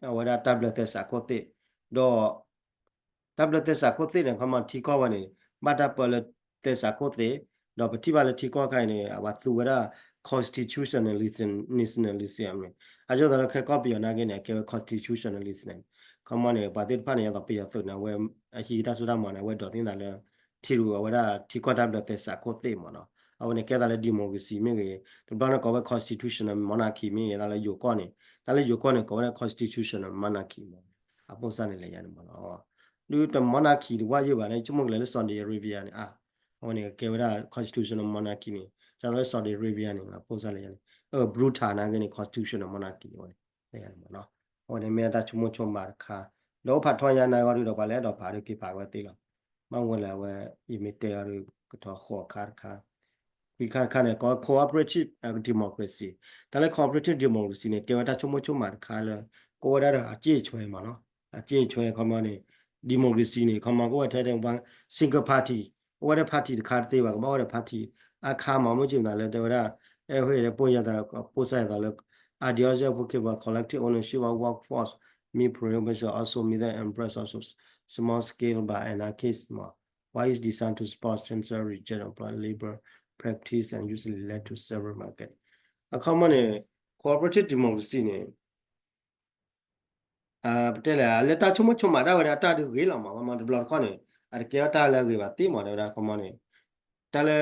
အဝဲဒၣ်တၢ်ဘျၢသဲစးခိၣ်သ့ၣ် ဒီး တၢ်ဘျၢသဲစးခိၣ်သ့ၣ်န့ၣ် ခီမီထံကီၢ်ဝဲန့ၣ် ဘၣ်တၢ်ပၢလၢသဲစးခိၣ်သ့ၣ်, ဒီးပထံၣ်ဘၣ်လၢထံကီၢ်ခါအံၤန့ၣ် အဝဲသူဝဲဒၣ် constitutionalism nationalism န့ၣ် အဒိသးလၢခဲကီၢ်ပယီၤနာ်က့န့ၣ် အကဲဝဲ constitutionalism န့ၣ် ခီမီန့ၣ် ပှၤသ့ၣ်တဖၣ်န့ၣ် အသိးပယီၤသုးန့ၣ် အဝဲအဟံးတၢ်စိတၢ်ကမီၤန့ၣ် အဝဲဒိးသန့ၤသးလၢ ထံရူၢ်အဝဲဒၣ်ထံကီၢ်တၢ်ဘျၢသဲစးခိၣ်သ့ၣ်မးနီၤ. အဝဲန့ၣ်ကဲသးလၢ democracy မ့ၢ်ဂ့ၤ, တဘျီန့ၣ်ကိးဝဲ constitutional monarchy မ့ၢ်ဂ့ၤ, သးလၢယိၤကီၢ်န့ၣ်, တၢ်လၢယိၤကီၢ်န့ၣ် ကိးဝဲဒၣ် constitutional monarchy မး. အပိၢ်စၢ်န့ၣ်လဲၤယါန့ၣ်မးနီၤ. ဒုးတ monarchy တဝၢ်ယိာ်ဘၣ်န့ၣ် ဆိကမိၣ်ကလဲၤလၢ Saudi Arabia န့ၣ် အဝဲန့ၣ်ကဲဝဲဒၣ် constitutional monarchy န့ၣ် ကဲသးလၢ Saudi Arabia န့ၣ် အပိၢ်စၢ်လဲၤယါန့ၣ် brutal နာ်က့န့ၣ် constitutional monarchy န့ၣ် အဝဲန့ၣ် အဝဲန့ၣ်မ့ၢ်ဒၣ်တၢ်ဆိကမိၣ်ဆိကမးတခါ, ဒီးအိၣ်ဖးထီညါနာ်က့ဒုးဒီး ပှၤလၢအဲၣ်ဒိးဖးဒုးက့ၤဖးကဝဲသ့လီၤ. မ့ၢ်ဝဲလၢအဝဲ ယမ့ၢ်တဲအီၤဒုး ကထီၣ်ဃီအခါတခါ, ခွံခါတခါန့ၣ် ကိး cooperative democracy. တၢ်လၢ cooperative democracy န့ၣ် ကဲဝဲတၢ်ဆိကမိၣ်ဆိကမးတခါလၢ ကိးဝဲဒၣ်ဒီး အစ့အဆွဲ မးနီၤ, အစ့အဆွဲ ခီမီန့ၣ် democracy န့ၣ် ခီမီကအိၣ်ဝဲထဲ one single party, အိၣ်ဝဲဒၣ် party တခါတသ့ဘၣ်, ကဘၣ်အိၣ်ဒီး party အါခါမး, မ့ၢ်ကမနုၤလၢတဲဝဲဒၣ် အဲၣ်ဟ့ၣ်ဒီးပိၢ်ယသး ပိၢ်စၢ်ယသးလၢ ideology advocate for collective ownership of workforce, meat production also meat and breast also small scale by anarchist မး while is designed to support central region of labor practice and usually led to several market. အခီမီန့ၣ် cooperative democracy န့ၣ် ပတဲလဲၣ် လၢတၢ်ဆိကမိၣ်ဆိကမးဒၣ်ဝဲဒၣ်တၢ်ဒုးဂ့ၤလီၤမး မးတဘျီတခီၣ်န့ၣ် အတကဲထီၣ်တၢ်လၢအဂ့ၤဘၣ်သ့မး တဲဝဲဒၣ်ခီမီန့ၣ် တၢ်လၢ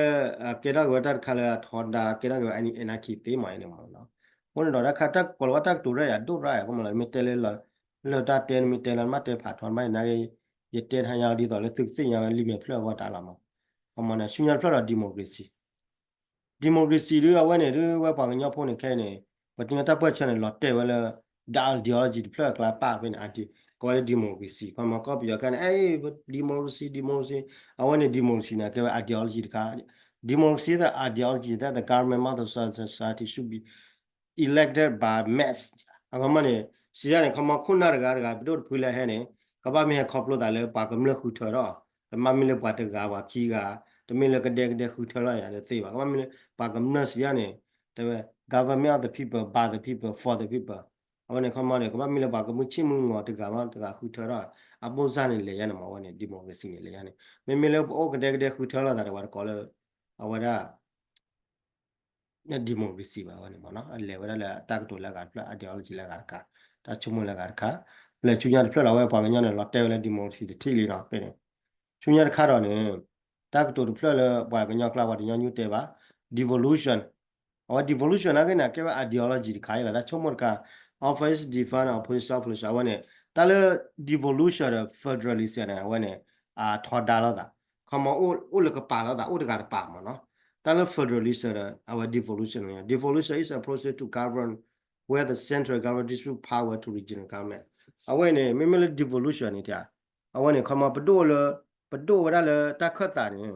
ကဲထီၣ်က့ၤဝဲတၢ်တခါလၢအထီဒါ ကဲထီၣ်က့ၤဝဲ anarchy သ့မးန့ၣ်မးနီၤ. အဃိန့ၣ်ဒီးတၢ်ခါတၢ်ကိးလီၤဝဲတၢ်ကတိၤရၢၢ်ယၤဒိၣ်ရၢၢ်ယၤ ခီမီလီၤ မ့ၢ်တဲလၢ လၢတၢ်တဲနမ့ၢ်တဲလၢနဘၣ်တဲဖးထီ နဘၣ်နာ်က့ ယတဲထါညါဒ်သိးလၢသုကသ့ၣ်ညါဝဲလံာ်မဲာ်ဖျၢၣ်အဂီၢ်တၢ်လီၤမး. ခီမီန့ၣ် ဆူညါတဖျၢၣ်ဒီး democracy democracy ဒုးအဝဲန့ၣ်ဒုးဝဲပှၤကညီဖိန့ၣ်ခဲအံၤန့ၣ် ပှၤကညီတၢ်ပၢၢ်ဆၢန့ၣ် လီၤတဲာ်ဝဲလၢ the ideology တဖျၢၣ်အကျါပာ်ဖဲန့ၣ် ကိးဝဲလၢ democracy ခီမီကီၢ်ပယီၤခဲန့ၣ် အဲ democracy democracy အဝဲန့ၣ် democracy န့ၣ် ကဲဝဲ ideology တခါ democracy သ ideology that the government of the society should be elected by mass အခီမီန့ၣ် စံးယါန့ၣ် ခီမီခိၣ်နၢ်တဂၤတဂၤ ပဒိၣ်တဖုလၢဟဲန့ၣ် ကဘၣ်မ့ၢ်ဟဲခီဖျိသးလၢပှၤကမျၢၢ်ဃုထၢထီၣ် တမ့ၢ်လၢပှၤတဂၤပှၤခံဂၤ တမ့ၢ်လၢကဒဲကဒဲဃုထၢထီၣ်ယၤတသ့ဘၣ် ကဘၣ်မ့ၢ်လၢပှၤကမျၢၢ်စံးယါန့ၣ် တဲဝဲ government of the people, by the people, for the people အဝဲန့ၣ်ခီမီန့ၣ် ကဘၣ်မ့ၢ်လၢပှၤကမုၢ်ဆ့ၣ်မုၢ်ငီၤတဂၤမးတဂၤဃုထၢထီၣ် အဘိၣ်စၢ်န့ၣ်လဲၤယါန့ၣ်မး အဝဲန့ၣ် democracy န့ၣ်လဲၤယါန့ၣ် မ့မ့ၢ်လၢပအိၣ်ကဒဲကဒဲဃုထၢထီၣ်သးဒီးပှၤတကိးလၢ အဝဲဒၣ် democracy ဘၣ်ဝဲန့ၣ်မးနီၤ အလဲၤဝဲဒၣ်လၢတၢ်ကတိၤလၢအဂၤတဖျၢၣ် ideology လၢအဂၤတခါ တၢ်ဆိကမိၣ်လၢအဂၤတခါ ပျဲဆူညါတဖျၢၣ်လီၤ အဝဲပှၤကညီန့ၣ် လီၤတဲာ်ဝဲလၢ democracy တထံၣ်လံနီၤ ဖဲန့ၣ် ဆူညါတခါဒီးန့ၣ် တၢ်ကတိၤတဖျၢၣ်လၢပှၤကညီကျါပှၤတညီညူတဲာ်ဘၣ် devolution အဝဲ devolution နာ်က့န့ၣ် ကဲဝဲ ideology တခါအံၤလီၤ တၢ်ဆိကမိၣ်တခါ office defund opposition opposition အဝဲန့ၣ် တၢ်လၢ devolution ဒီး federalism န့ၣ် အဝဲန့ၣ် အထီဒါလိာ်သး ခီမီအိၣ်လၢကပၤလိာ်သး အိၣ်တဂၤတပၤမးနီၤ တၢ်လၢ federalism ဒီး အဝဲ devolution န့ၣ် devolution is a process to govern where the central government distribute power to regional government အဝဲန့ၣ် မ့မ့ၢ်လၢ devolution န့ၣ် အဝဲန့ၣ် ခီမီ ပဒိၣ်လၢ ပဒိၣ်ဝဲဒၣ်လၢတၢ်ခၢၣ်သးန့ၣ်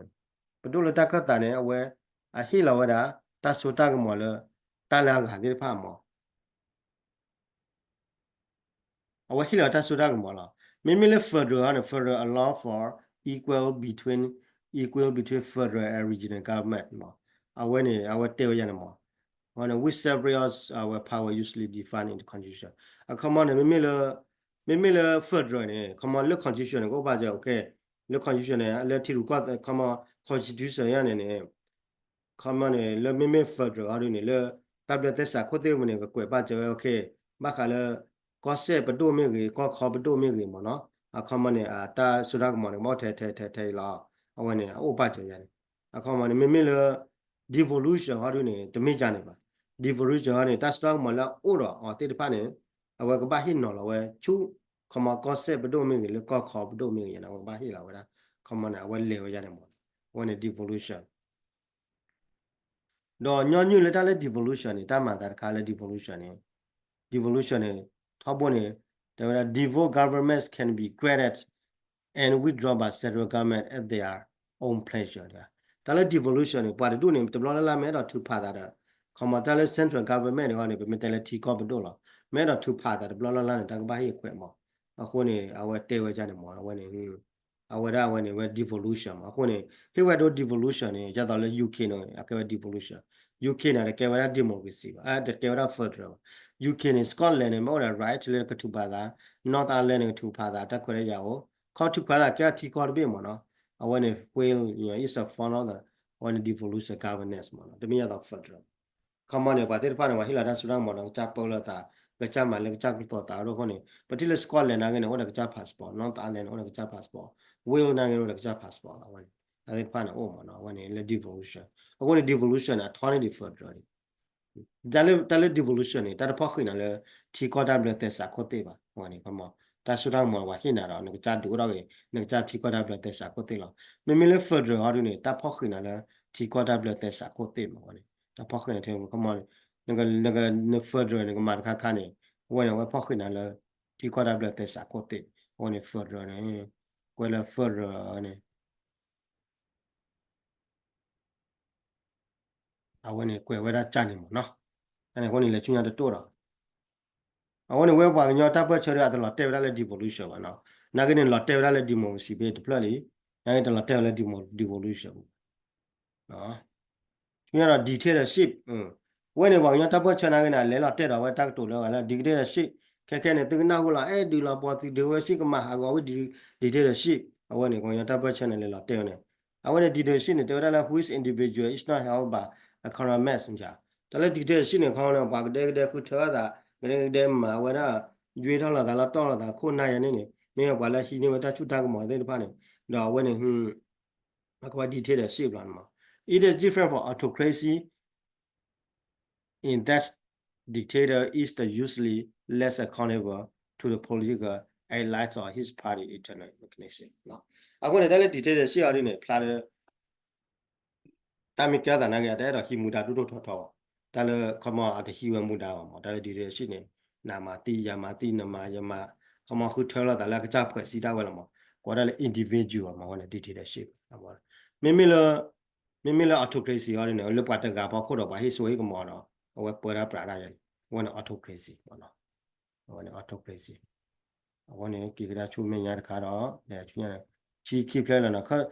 ပဒိၣ်လၢတၢ်ခၢၣ်သးန့ၣ် အဝဲ အဟ့ၣ်လီၤဝဲဒၣ် တၢ်စိတၢ်ကမီၤလၢ တၢ်လၢအဂၤသ့ၣ်တဖၣ်မး အဝဲဟ့ၣ်လီၤတၢ်စိတၢ်ကမီၤလီၤ. မ့မ့ၢ်လၢ federal န့ၣ် federal allow for equal between, equal between federal and regional government မး အဝဲန့ၣ် အဝဲတဲဝဲယါန့ၣ်မး အဝဲန့ၣ် with several our power usually defined in the constitution အခီမီန့ၣ် မ့မ့ၢ်လၢ မ့မ့ၢ်လၢ federal န့ၣ် ခီမီလၢ constitution န့ၣ် ကအိၣ်ဘၣ်စၢၤ okay လၢ constitution န့ၣ် လၢထံရူၢ်ကီၢ်သဲး ခီမီ constitution ယါန့ၣ်န့ၣ် ခီမီန့ၣ် လၢမ့မ့ၢ် federal အီၤဒ်န့ၣ် လၢတၢ်ဘျၢသဲစးခိၣ်သ့ၣ်မ့ၢ်န့ၣ် ကကွဲးဘၣ်စၢၤဝဲ okay ဘၣ်ဃးလၢ ကီၢ်စဲၣ်ပဒိၣ်မ့ၢ်ဂ့ၤ ကီၢ်ခီပဒိၣ်မ့ၢ်ဂ့ၤမ့ၢ်နီၤ အခီမီန့ၣ် အတၢ်စိတၢ်ကမီၤန့ၣ် ကဘၣ်အိၣ်ထဲထဲထဲထဲအံၤလီၤ အဝဲန့ၣ် အအိၣ်ဘၣ်စၢၤယါန့ၣ် အခီမီန့ၣ် မ့မ့ၢ်လၢ devolution အီၤဒ်န့ၣ် တမ့ၢ်ယါန့ၣ်ဘၣ် devolution အီၤန့ၣ် တၢ်စိတၢ်ကမီၤလၢအအိၣ်ဒီးအီၤသ့ၣ်တဖၣ်န့ၣ် အဝဲကဘၣ်ဟ့ၣ်နီၤလီၤဝဲဆူ ခီမီကီၢ်စဲၣ်ပဒိၣ်မ့ၢ်ဂ့ၤ လၢကီၢ်ခီပဒိၣ်မ့ၢ်ဂ့ၤန့ၣ် အဝဲကဘၣ်ဟ့ၣ်လီၤဝဲဒၣ် ခီမီန့ၣ် အဝဲလဲၤဝဲယါန့ၣ်မး အဝဲန့ၣ် devolution ဒီးညီနုၢ်လၢတၢ်လၢ devolution န့ၣ် တၢ်မၤသးတခါလၢ devolution န့ၣ် devolution န့ၣ် ထီဘိန့ၣ် တဲဝဲဒၣ် devolved governments can be created and withdrawn by central government at their own pleasure တၢ်လၢ devolution န့ၣ် ပှၤတဒူၣ်န့ၣ် တဘျီလၢ်လၢ်မ့ၢ်အဲၣ်ဒိးထုးဖးသးဒီး ခီမီတၢ်လၢ central government န့ၣ်အီၤန့ၣ် ပမ့ၢ်တဲလၢထံကီၢ်ပဒိၣ်လီၤ မ့ၢ်အဲၣ်ဒိးထုးဖးသးတဘျီလၢ်လၢ်န့ၣ် တၢ်ကဘၣ်ဟ့ၣ်အခွဲးမး အဃိန့ၣ် အဝဲတဲဝဲယါန့ၣ်မး အဝဲန့ၣ် အဝဲဒၣ်အဝဲန့ၣ်ဝဲ devolution မး အဃိန့ၣ် ဟ့ၣ်ဝဲဒိ devolution န့ၣ် ဒ်သိးလၢ UK န့ၣ် အကဲဝဲ devolution UK န့ၣ် တကဲဝဲဒၣ် democracy ဘၣ် တကဲဝဲဒၣ် federal ဘၣ် UK န့ၣ် Scotland န့ၣ် မ့ၢ်အိၣ်ဒီး right လၢကထုးဖးသး North Ireland န့ၣ် ကထုးဖးသး တၢ်ခွဲးတၢ်ယာ်အိၣ် ခီထုးဖးသးကဲထံကီၢ်တဘ့ၣ်မးနီၤ အဝဲန့ၣ် Wales န့ၣ် is a form of the အဝဲန့ၣ် devolution governance မးနီၤ တမ့ၢ်ယါသိး federal ခီမီန့ၣ် ပှၤသ့ၣ်တဖၣ်န့ၣ် ပှၤဟ့ၣ်လီၤတၢ်စိတၢ်ကမီၤဒီးကစၢ်ပၢလီၤသး ကစၢ်မၤလၢကစၢ်ကျိၤသီသးအဒိၣ်အဃိန့ၣ် ပထံၣ်လၢ Scotland နာ်က့န့ၣ် အိၣ်ဒီးကစၢ် passport North Ireland န့ၣ် အိၣ်ဒီးကစၢ် passport Wales နာ်က့န့ၣ် အိၣ်ဒီးကစၢ် passport လီၤ အဝဲန့ၣ် တၢ်သ့ၣ်တဖၣ်န့ၣ်အိၣ်မးနီၤ အဝဲန့ၣ်လၢ devolution အဃိန့ၣ် devolution န့ၣ် အထီန့ၢ်ဒံး federal န့ၣ် တၢ်လၢ တၢ်လၢ devolution န့ၣ် တၢ်တဖီၣ်ဃံးနၤလၢ ထံကီၢ်တၢ်ဘျၢသဲစးခိၣ်သ့ၣ်ဘၣ် အဝဲန့ၣ် ခီမီ တၢ်စိတၢ်ကမီၤပှၤဟ့ၣ်နၤဒီး နကစၢ်ဒုးအိၣ်ထီၣ်ဂ့ၤ နကစၢ်ထံကီၢ်တၢ်ဘျၢသဲစးခိၣ်သ့ၣ်လီၤ မ့မ့ၢ်လၢ federal အီၤဒ်န့ၣ် တၢ်ဖီၣ်ဃံးနၤလၢ ထံကီၢ်တၢ်ဘျၢသဲစးခိၣ်သ့ၣ်မး အဝဲန့ၣ် တၢ်ဖီၣ်ဃံးနၤထဲ ခီမီ န န federal နကမၤတခါခါန့ၣ် အဝဲန့ၣ် အဝဲဖီၣ်ဃံးနၤလၢ ထံကီၢ်တၢ်ဘျၢသဲစးခိၣ်သ့ၣ် အဝဲန့ၣ် federal န့ၣ် ကွဲးလၢ federal န့ၣ် အဝဲန့ၣ်ကွဲးဝဲဒၣ်ကၢ်န့ၣ်မးနီၤ, အဃိန့ၣ်လဲၤဆူညါတတိၢ်ဒီး, အဃိန့ၣ်ဝဲပှၤကညီတၢ်ပၢၢ်ဆၢဒီးအတလီၤတဲာ်ဝဲဒၣ်လၢ devolution ဘၣ်နီၤ, နာ်က့န့ၣ်လီၤတဲာ်ဝဲဒၣ်လၢ democracy ဖဲတဖျၢၣ်လံ, နာ်က့တလီၤတဲာ်ဝဲလၢ devolution ဆူညါဒီး dictatorship, ပ အဝဲန့ၣ် ပှၤကညီတၢ်ပၢၢ်ဆၢနာ်က့န့ၣ် အလဲၤလီၤတဲာ်ဒီးအဝဲတၢ်ကတိၤလၢအဂၤလၢ dictatorship ခဲခဲန့ၣ် သုကနၢ်ဟူလီၤ အဲၣ်ဒုးလီၤပှီၢ်သုဒုးဝဲစ့ၢ်ကမၤဟးဂီၤဝဲ dictatorship အဝဲန့ၣ် ပှၤကညီတၢ်ပၢၢ်ဆၢန့ၣ်လဲၤလီၤတဲာ်ဝဲန့ၣ် အဝဲန့ၣ် dictatorship န့ၣ် တဲဝဲဒၣ်လၢ which individual is not held by a common sense တၢ်လၢ dictatorship န့ၣ် ခီန့ၣ် ပှၤကဒဲကဒဲဃုထၢသး ကဒဲကဒဲမၤဝဲဒၣ် ယွ့ထီၣ်လိာ်သးလၢတီၢ်လိာ်သးခိၣ်နၢ်ယဲန့ၣ်န့ၣ် မ့ၢ်ပှၤလၢဟံးန့ၢ်ဝဲတၢ်ဆူၣ်တၢ်ကမီၤသ့ၣ်တဖၣ်န့ၣ် ဒီးအဝဲန့ၣ် အကဘၣ် dictatorship လီၤမး It is different from autocracy in that dictator is the usually less accountable to the political allies of his party internal mechanism အဃိန့ၣ် တၢ်လၢ dictatorship အီၤဒ်န့ၣ် ဖျါလၢ တၢ်မ့ၢ်ကဲသးနာ်က့ အတအဲၣ်ဒိးဟံးမူဒါဒိၣ်ဒိၣ်ထီထီဘၣ် တၢ်လၢ ခီမီ အတဟံးဝဲမူဒါဘၣ်မး တၢ်လၢ dictatorship န့ၣ် နမၤသံ ယမၤသံ နမၤယမၤ ခီမီ ဃုထၢလိာ်သးလၢအကစၢ်ဖှဲးစံးတၢ်ဝဲလီၤမး ကိးဝဲဒၣ်လၢ individual မး အဝဲန့ၣ် dictatorship မ့မ့ၢ်လၢ မ့မ့ၢ်လၢ autocracy အီၤဒ်န့ၣ် လၢပှၤတဂၤဖီခိၣ်ဒီးပှၤဟ့ၣ်ဆိဟ့ၣ်ကမီၤဒီး အဝဲပၢတၢ်ပြးတၢ်ယဲန့ၣ် အဝဲန့ၣ် autocracy မး အဝဲန့ၣ် autocracy အဝဲန့ၣ် က့ၤကဒါဆူမဲာ်ညါတခါဒီး လဲၤဆူညါ ဆံခံဖျၢၣ်လီၤနီၤ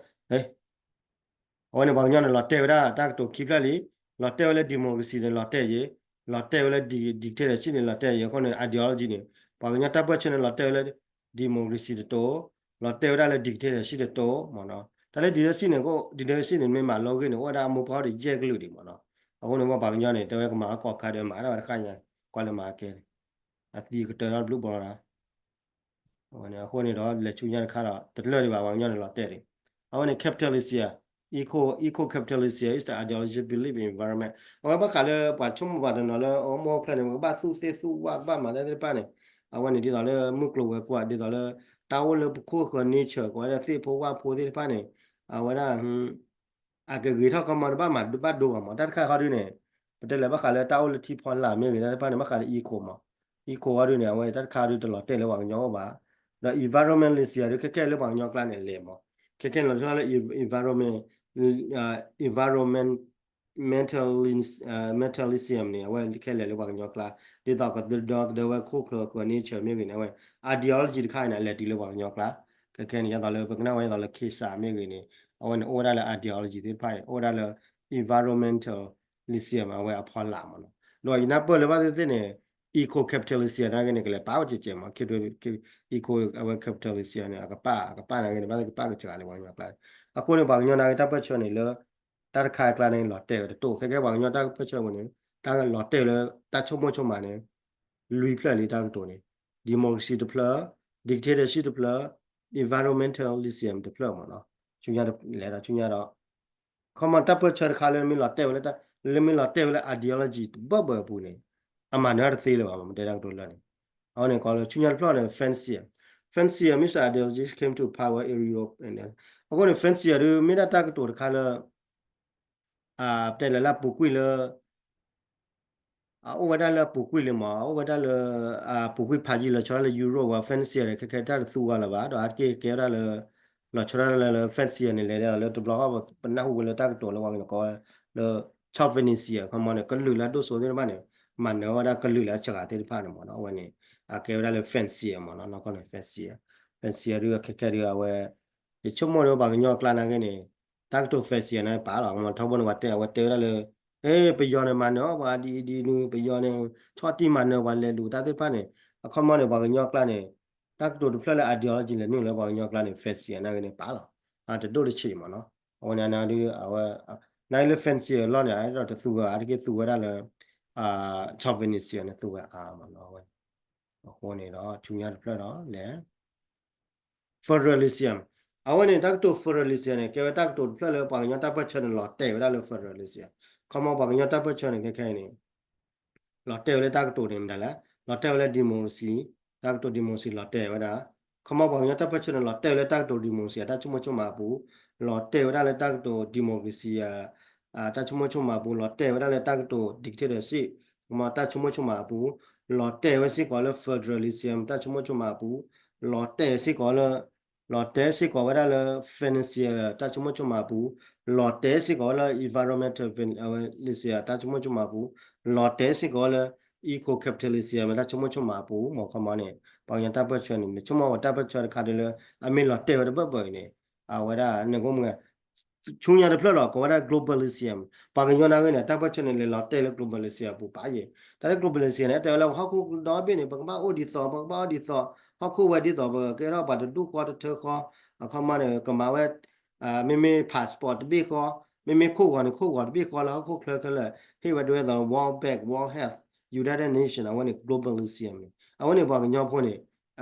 အဝဲန့ၣ် ပှၤကညီန့ၣ် လီၤတဲာ်ဝဲဒၣ်တၢ်ကတိၤခံဖျၢၣ်လံ လီၤတဲာ်ဝဲလၢ democracy န့ၣ် လီၤတဲာ်ယဲ လီၤတဲာ်ဝဲလၢ dictatorship န့ၣ် လီၤတဲာ်ယဲ အဃိန့ၣ် ideology န့ၣ် ပှၤကညီတၢ်ပၢၢ်ဆၢန့ၣ် လီၤတဲာ်ဝဲလၢ democracy တတိၤ လီၤတဲာ်ဝဲဒၣ်လၢ dictatorship တတိၤမးနီၤ တၢ်လၢ dictatorship န့ၣ် dictatorship န့ၣ် မ့ၢ်မၤလိဂ့ၢ်န့ၣ် အိၣ်ဝဲဒၣ်အမိၢ်ပှၢ်အိၣ်ဒီးယဲၢ်ကလုာ်ဒံးမးနီၤ အဃိန့ၣ် ပှၤကညီန့ၣ် တဲဝဲကမၤအကီၢ်ခါဒီးမၤဒၣ်ဝဲတခါညါ ကွၢ်လၢမၤကဲ အသံကတၢၢ်ထီၣ်တဘျုးဘီလီၤ အဃိန့ၣ်ဒီး လဲၤဆူညါတခါဒီး တတလၢာ်ဒံးဘၣ် ပှၤကညီန့ၣ်လီၤတဲာ်ဒံး အဝဲန့ၣ် capitalism eco eco capitalism is the ideology belief in environment အဝဲဘၣ်ဃးလၢပှၤဆိကမိၣ်ပှၤတနီၤလၢအမိၢ်ဖျၢၣ်န့ၣ် ပကဘၣ်သူၣ်သ့ၣ်သူၣ်ဝၣ် ကဘၣ်မၤတၢ်သ့ၣ်တဖၣ်န့ၣ် အဝဲန့ၣ်ဒ်သိးလၢမုၢ်ကျိၤဝဲၤကွာ် ဒ်သိးလၢ တၢ်အိၣ်လၢပခိၣ်ဃၢၤ nature ကိးဝဲဒၣ်သ့ၣ်ဖိဝၣ်ဖိသ့ၣ်တဖၣ်န့ၣ် အဝဲဒၣ် အကဂ့ၤထီၣ်ခီမီတဘၣ်မၤဘၣ်ဒိဘၣ်မး တၢ်တခါဃီဒုန့ၣ် ပတဲလဲၤဘၣ်ဃးလၢတၢ်အိၣ်လၢထံဖီလာ်မ့ၢ်ဂ့ၤ တၢ်တဖၣ်န့ၣ် ဘၣ်ဃးလၢ eco မး eco ဃီဒုန့ၣ် အဝဲတၢ်တခါဒုတလီၤတဲာ်လၢပှၤကညီအိၣ်ဘၣ် ဒီး environmentalism ဒုခဲခဲလၢပှၤကညီကျါန့ၣ်လဲၤမး ခဲခဲန့ၣ်လီၤဆီဒၣ်လၢ environment environment mentalism န့ၣ် အဝဲခဲလဲၤလၢပှၤကညီကျါ ဒ်သိးကဒီသဒၢဝဲခိၣ်ချၢဃၢၤ nature မ့ၢ်ဂ့ၤန့ၣ် အဝဲ ideology တခါန့ၣ် အလဲၤတုၤလၢပှၤကညီကျါ ခဲခဲန့ၣ် ယသိးလၢပကနၣ်ဝဲယသိးလၢ Kesa မ့ၢ်ဂ့ၤန့ၣ် အဝဲန့ၣ်အိၣ်ဝဲဒၣ်လၢ ideology သ့ၣ်တဖၣ်အံၤ အိၣ်ဝဲဒၣ်လၢ environmentalism အဝဲအဖီလာ်မးနီၤ ဒီးယနၢ်ပၢၢ်လၢဘၣ်သ့ၣ်သ့ၣ်န့ၣ် eco capitalism နာ်က့န့ၣ် ကလဲၤပာ်ဝဲကဲကဲမး eco အဝဲ capitalism န့ၣ် အကပာ် အကပာ်နာ်က့န့ၣ် ဘၣ်သ့ၣ်ကပာ်ကစှၤလၢပှၤကညီကျါ အဃိန့ၣ် ပှၤကညီနာ်က့တၢ်ပၢၢ်ဆၢန့ၣ်လၢ တၢ်တခါအကျါန့ၣ် လီၤတဲာ်ဝဲတတိၢ် ခဲခဲပှၤကညီတၢ်ပၢၢ်ဆၢပူၤန့ၣ် တၢ်လီၤတဲာ်လၢတၢ်ဆိကမိၣ်ဆိကမးန့ၣ် လွံၢ်ဖျၢၣ်လံတၢ်ကတိၤန့ၣ် democracy တဖျၢၣ် dictatorship တဖျၢၣ် environmentalism တဖျၢၣ်မးနီၤ ဆူညါလဲၤဒီးဆူညါဒီး ခီမီတၢ်ပၢၢ်ဆၢတခါလၢမ့ၢ်လီၤတဲာ်ဝဲလၢ လၢမ့ၢ်လီၤတဲာ်ဝဲလၢ ideology တဘၢၣ်ဘၢၣ်အပူၤန့ၣ် အမၤနၢၤတသ့လၢၤဘၣ် မ့ၢ်တဲတၢ်ကတိၤလၢန့ၣ် အဃိန့ၣ် ကီးလၢဆူညါတဖျၢၣ်န့ၣ် fancier fancier မ့ၢ်စ့ၢ် ideologies came to power in Europe အဃိန့ၣ် fancier ဒုး မ့ၢ်ဒၣ်တၢ်ကတိၤတခါလၢ တဲလဲၤလၢအပူၤကွံာ်လၢ အအိၣ်ဝဲဒၣ်လၢအပူၤကွံာ်လံမး အအိၣ်ဝဲဒၣ်လၢ အပူၤကွံာ်ဖးယံာ်လီၤဆီဒၣ်လၢ Europe ဝဲ fancier ဒီး ခဲခဲတၢ်တသူဝဲလၢၤဘၣ် ဒီးအါတက့ၢ်ကဲဝဲဒၣ်လၢ လီၤဆီဒၣ်လၢ fancier န့ၣ် လဲၤဒၣ်လၢတဘျီဃီ ပနၢ်ဟူဝဲလၢတၢ်ကတိၤလၢပှၤကညီကိးဝဲလၢ chauvinism ခီမီန့ၣ် ကလုာ်လၢအဒိၣ်စိသ့ၣ်တဖၣ်န့ၣ် မၤနၢၤဝဲဒၣ်ကလုာ်လၢအစှၤသ့ၣ်တဖၣ်န့ၣ်မးနီၤ အဝဲန့ၣ် အကဲဝဲဒၣ်လၢ fancier မးနီၤ နီၢ်ကီၢ်န့ၣ် fancier fancier ဒုး ခဲခဲဒုး အဝဲ ယဆိကမိၣ်ဒီးပှၤကညီအကျါနာ်က့န့ၣ် တၢ်ကတိၤ fancier န့ၣ် ပာ်လီၤ မ့ၢ်ထီဘိန့ၣ် ပှၤတဲအဝဲတဲဝဲဒၣ်လၢ အဲ ပယီၤန့ၣ် မၤနၢၤအီၣ်ပှၤဒ်အံၤဒ်နုၤ ပယီၤန့ၣ် ဆီၣ်တံၢ်မၤနၢၤပှၤလဲၤလူၤတၢ်သ့ၣ်တဖၣ်န့ၣ် အခီမီန့ၣ် ပှၤကညီအကျါန့ၣ် တၢ်ကတိၤတဖျၢၣ်လၢ ideology လဲၤနုာ်လၢပှၤကညီအကျါန့ၣ် fancier နာ်က့န့ၣ် ပာ်လီၤ တဒိၣ်တဆံးမးနီၤ အဝဲန့ၣ် နာ်က့လၢ fancier အလီၢ်န့ၣ် အဲၣ်ဒိးတသူဝဲဘၣ် အါတက့ၢ်သူဝဲဒၣ်လၢ chauvinism န့ၣ် သူဝဲအါမးနီၤ အဝဲ အဃိန့ၣ်ဒီး ဆူညါတဖျၢၣ်ဒီးလဲၤ federalism အဝဲန့ၣ် တၢ်ကတိၤ federalism န့ၣ် ကဲဝဲတၢ်ကတိၤတဖျၢၣ်လၢပှၤကညီတၢ်ပၢၢ်ဆၢန့ၣ် လီၤတဲာ်ဝဲဒၣ်လၢ federalism ခီမီပှၤကညီတၢ်ပၢၢ်ဆၢန့ၣ် ခဲခဲအံၤန့ၣ် လီၤတဲာ်ဝဲလၢတၢ်ကတိၤန့ၣ်မတၤလဲၣ် လီၤတဲာ်ဝဲလၢ democracy တၢ်ကတိၤ democracy လီၤတဲာ်ဝဲဒၣ် ခီမီပှၤကညီတၢ်ပၢၢ်ဆၢန့ၣ် လီၤတဲာ်ဝဲလၢတၢ်ကတိၤ democracy အတၢ်ဆိကမိၣ်ဆိကမးအပူၤ လီၤတဲာ်ဝဲဒၣ်လၢတၢ်ကတိၤ democracy အတၢ်ဆိကမိၣ်ဆိကမးအပူၤ လီၤတဲာ်ဝဲဒၣ်လၢတၢ်ကတိၤ dictatorship ခီမီတၢ်ဆိကမိၣ်ဆိကမးအပူၤ လီၤတဲာ်ဝဲစ့ၢ်ကီးလၢ federalism တၢ်ဆိကမိၣ်ဆိကမးအပူၤ လီၤတဲာ်စ့ၢ်ကီးလၢ လီၤတဲာ်စ့ၢ်ကီးဝဲဒၣ်လၢ financial တၢ်ဆိကမိၣ်ဆိကမးအပူၤ လီၤတဲာ်စ့ၢ်ကီးဝဲလၢ environmental financial တၢ်ဆိကမိၣ်ဆိကမးအပူၤ လီၤတဲာ်စ့ၢ်ကီးဝဲလၢ eco capitalism တၢ်ဆိကမိၣ်ဆိကမးအပူၤ မ့ၢ်ခီမီန့ၣ် ပှၤကညီတၢ်ပၢၢ်ဆၢန့ၣ် နဆိကမိၣ်ဝဲတၢ်ပၢၢ်ဆၢတခါဒ်လၢ အမ့ၢ်လီၤတဲာ်ဝဲတဘၢၣ်ဘၢၣ်အံၤန့ၣ် အဝဲဒၣ်နကအိၣ်မူ ဆူညါတဖျၢၣ်လီၤ ကိးဝဲဒၣ် globalism ပှၤကညီနာ်ဂ့ၤန့ၣ် တၢ်ပၢၢ်ဆၢန့ၣ် လဲၤလီၤတဲာ်လၢ globalism အပူၤပာ်ယဲၢ်, တၢ်လၢ globalism န့ၣ် တဲဝဲလၢပှၤဟီၣ်ခိၣ်ဒီဘ့ၣ်န့ၣ် ပကဘၣ်အိၣ်ဒ်သိး ပကဘၣ်အိၣ်ဒ်သိး ဟီၣ်ခိၣ်ဝဲဒ်သိး ပကကဲထီၣ်ပှၤတဒူၣ်ဃီတထၢဃီ, အခီပညီန့ၣ် ကမၤဝဲ မ့မ့ၢ် passport တဘ့ၣ်ဃီ, မ့မ့ၢ်ခိၣ်ဂီၤန့ၣ် ခိၣ်ဂီၤတဘ့ၣ်ဃီလၢဟီၣ်ခိၣ်ချၢခဲလၢာ် ဟ့ၣ်ဝဲဒၣ်ဝဲသိး World Bank, World Health, United Nation အဝဲန့ၣ် globalism န့ၣ် အဝဲန့ၣ်ပှၤကညီဖိန့ၣ်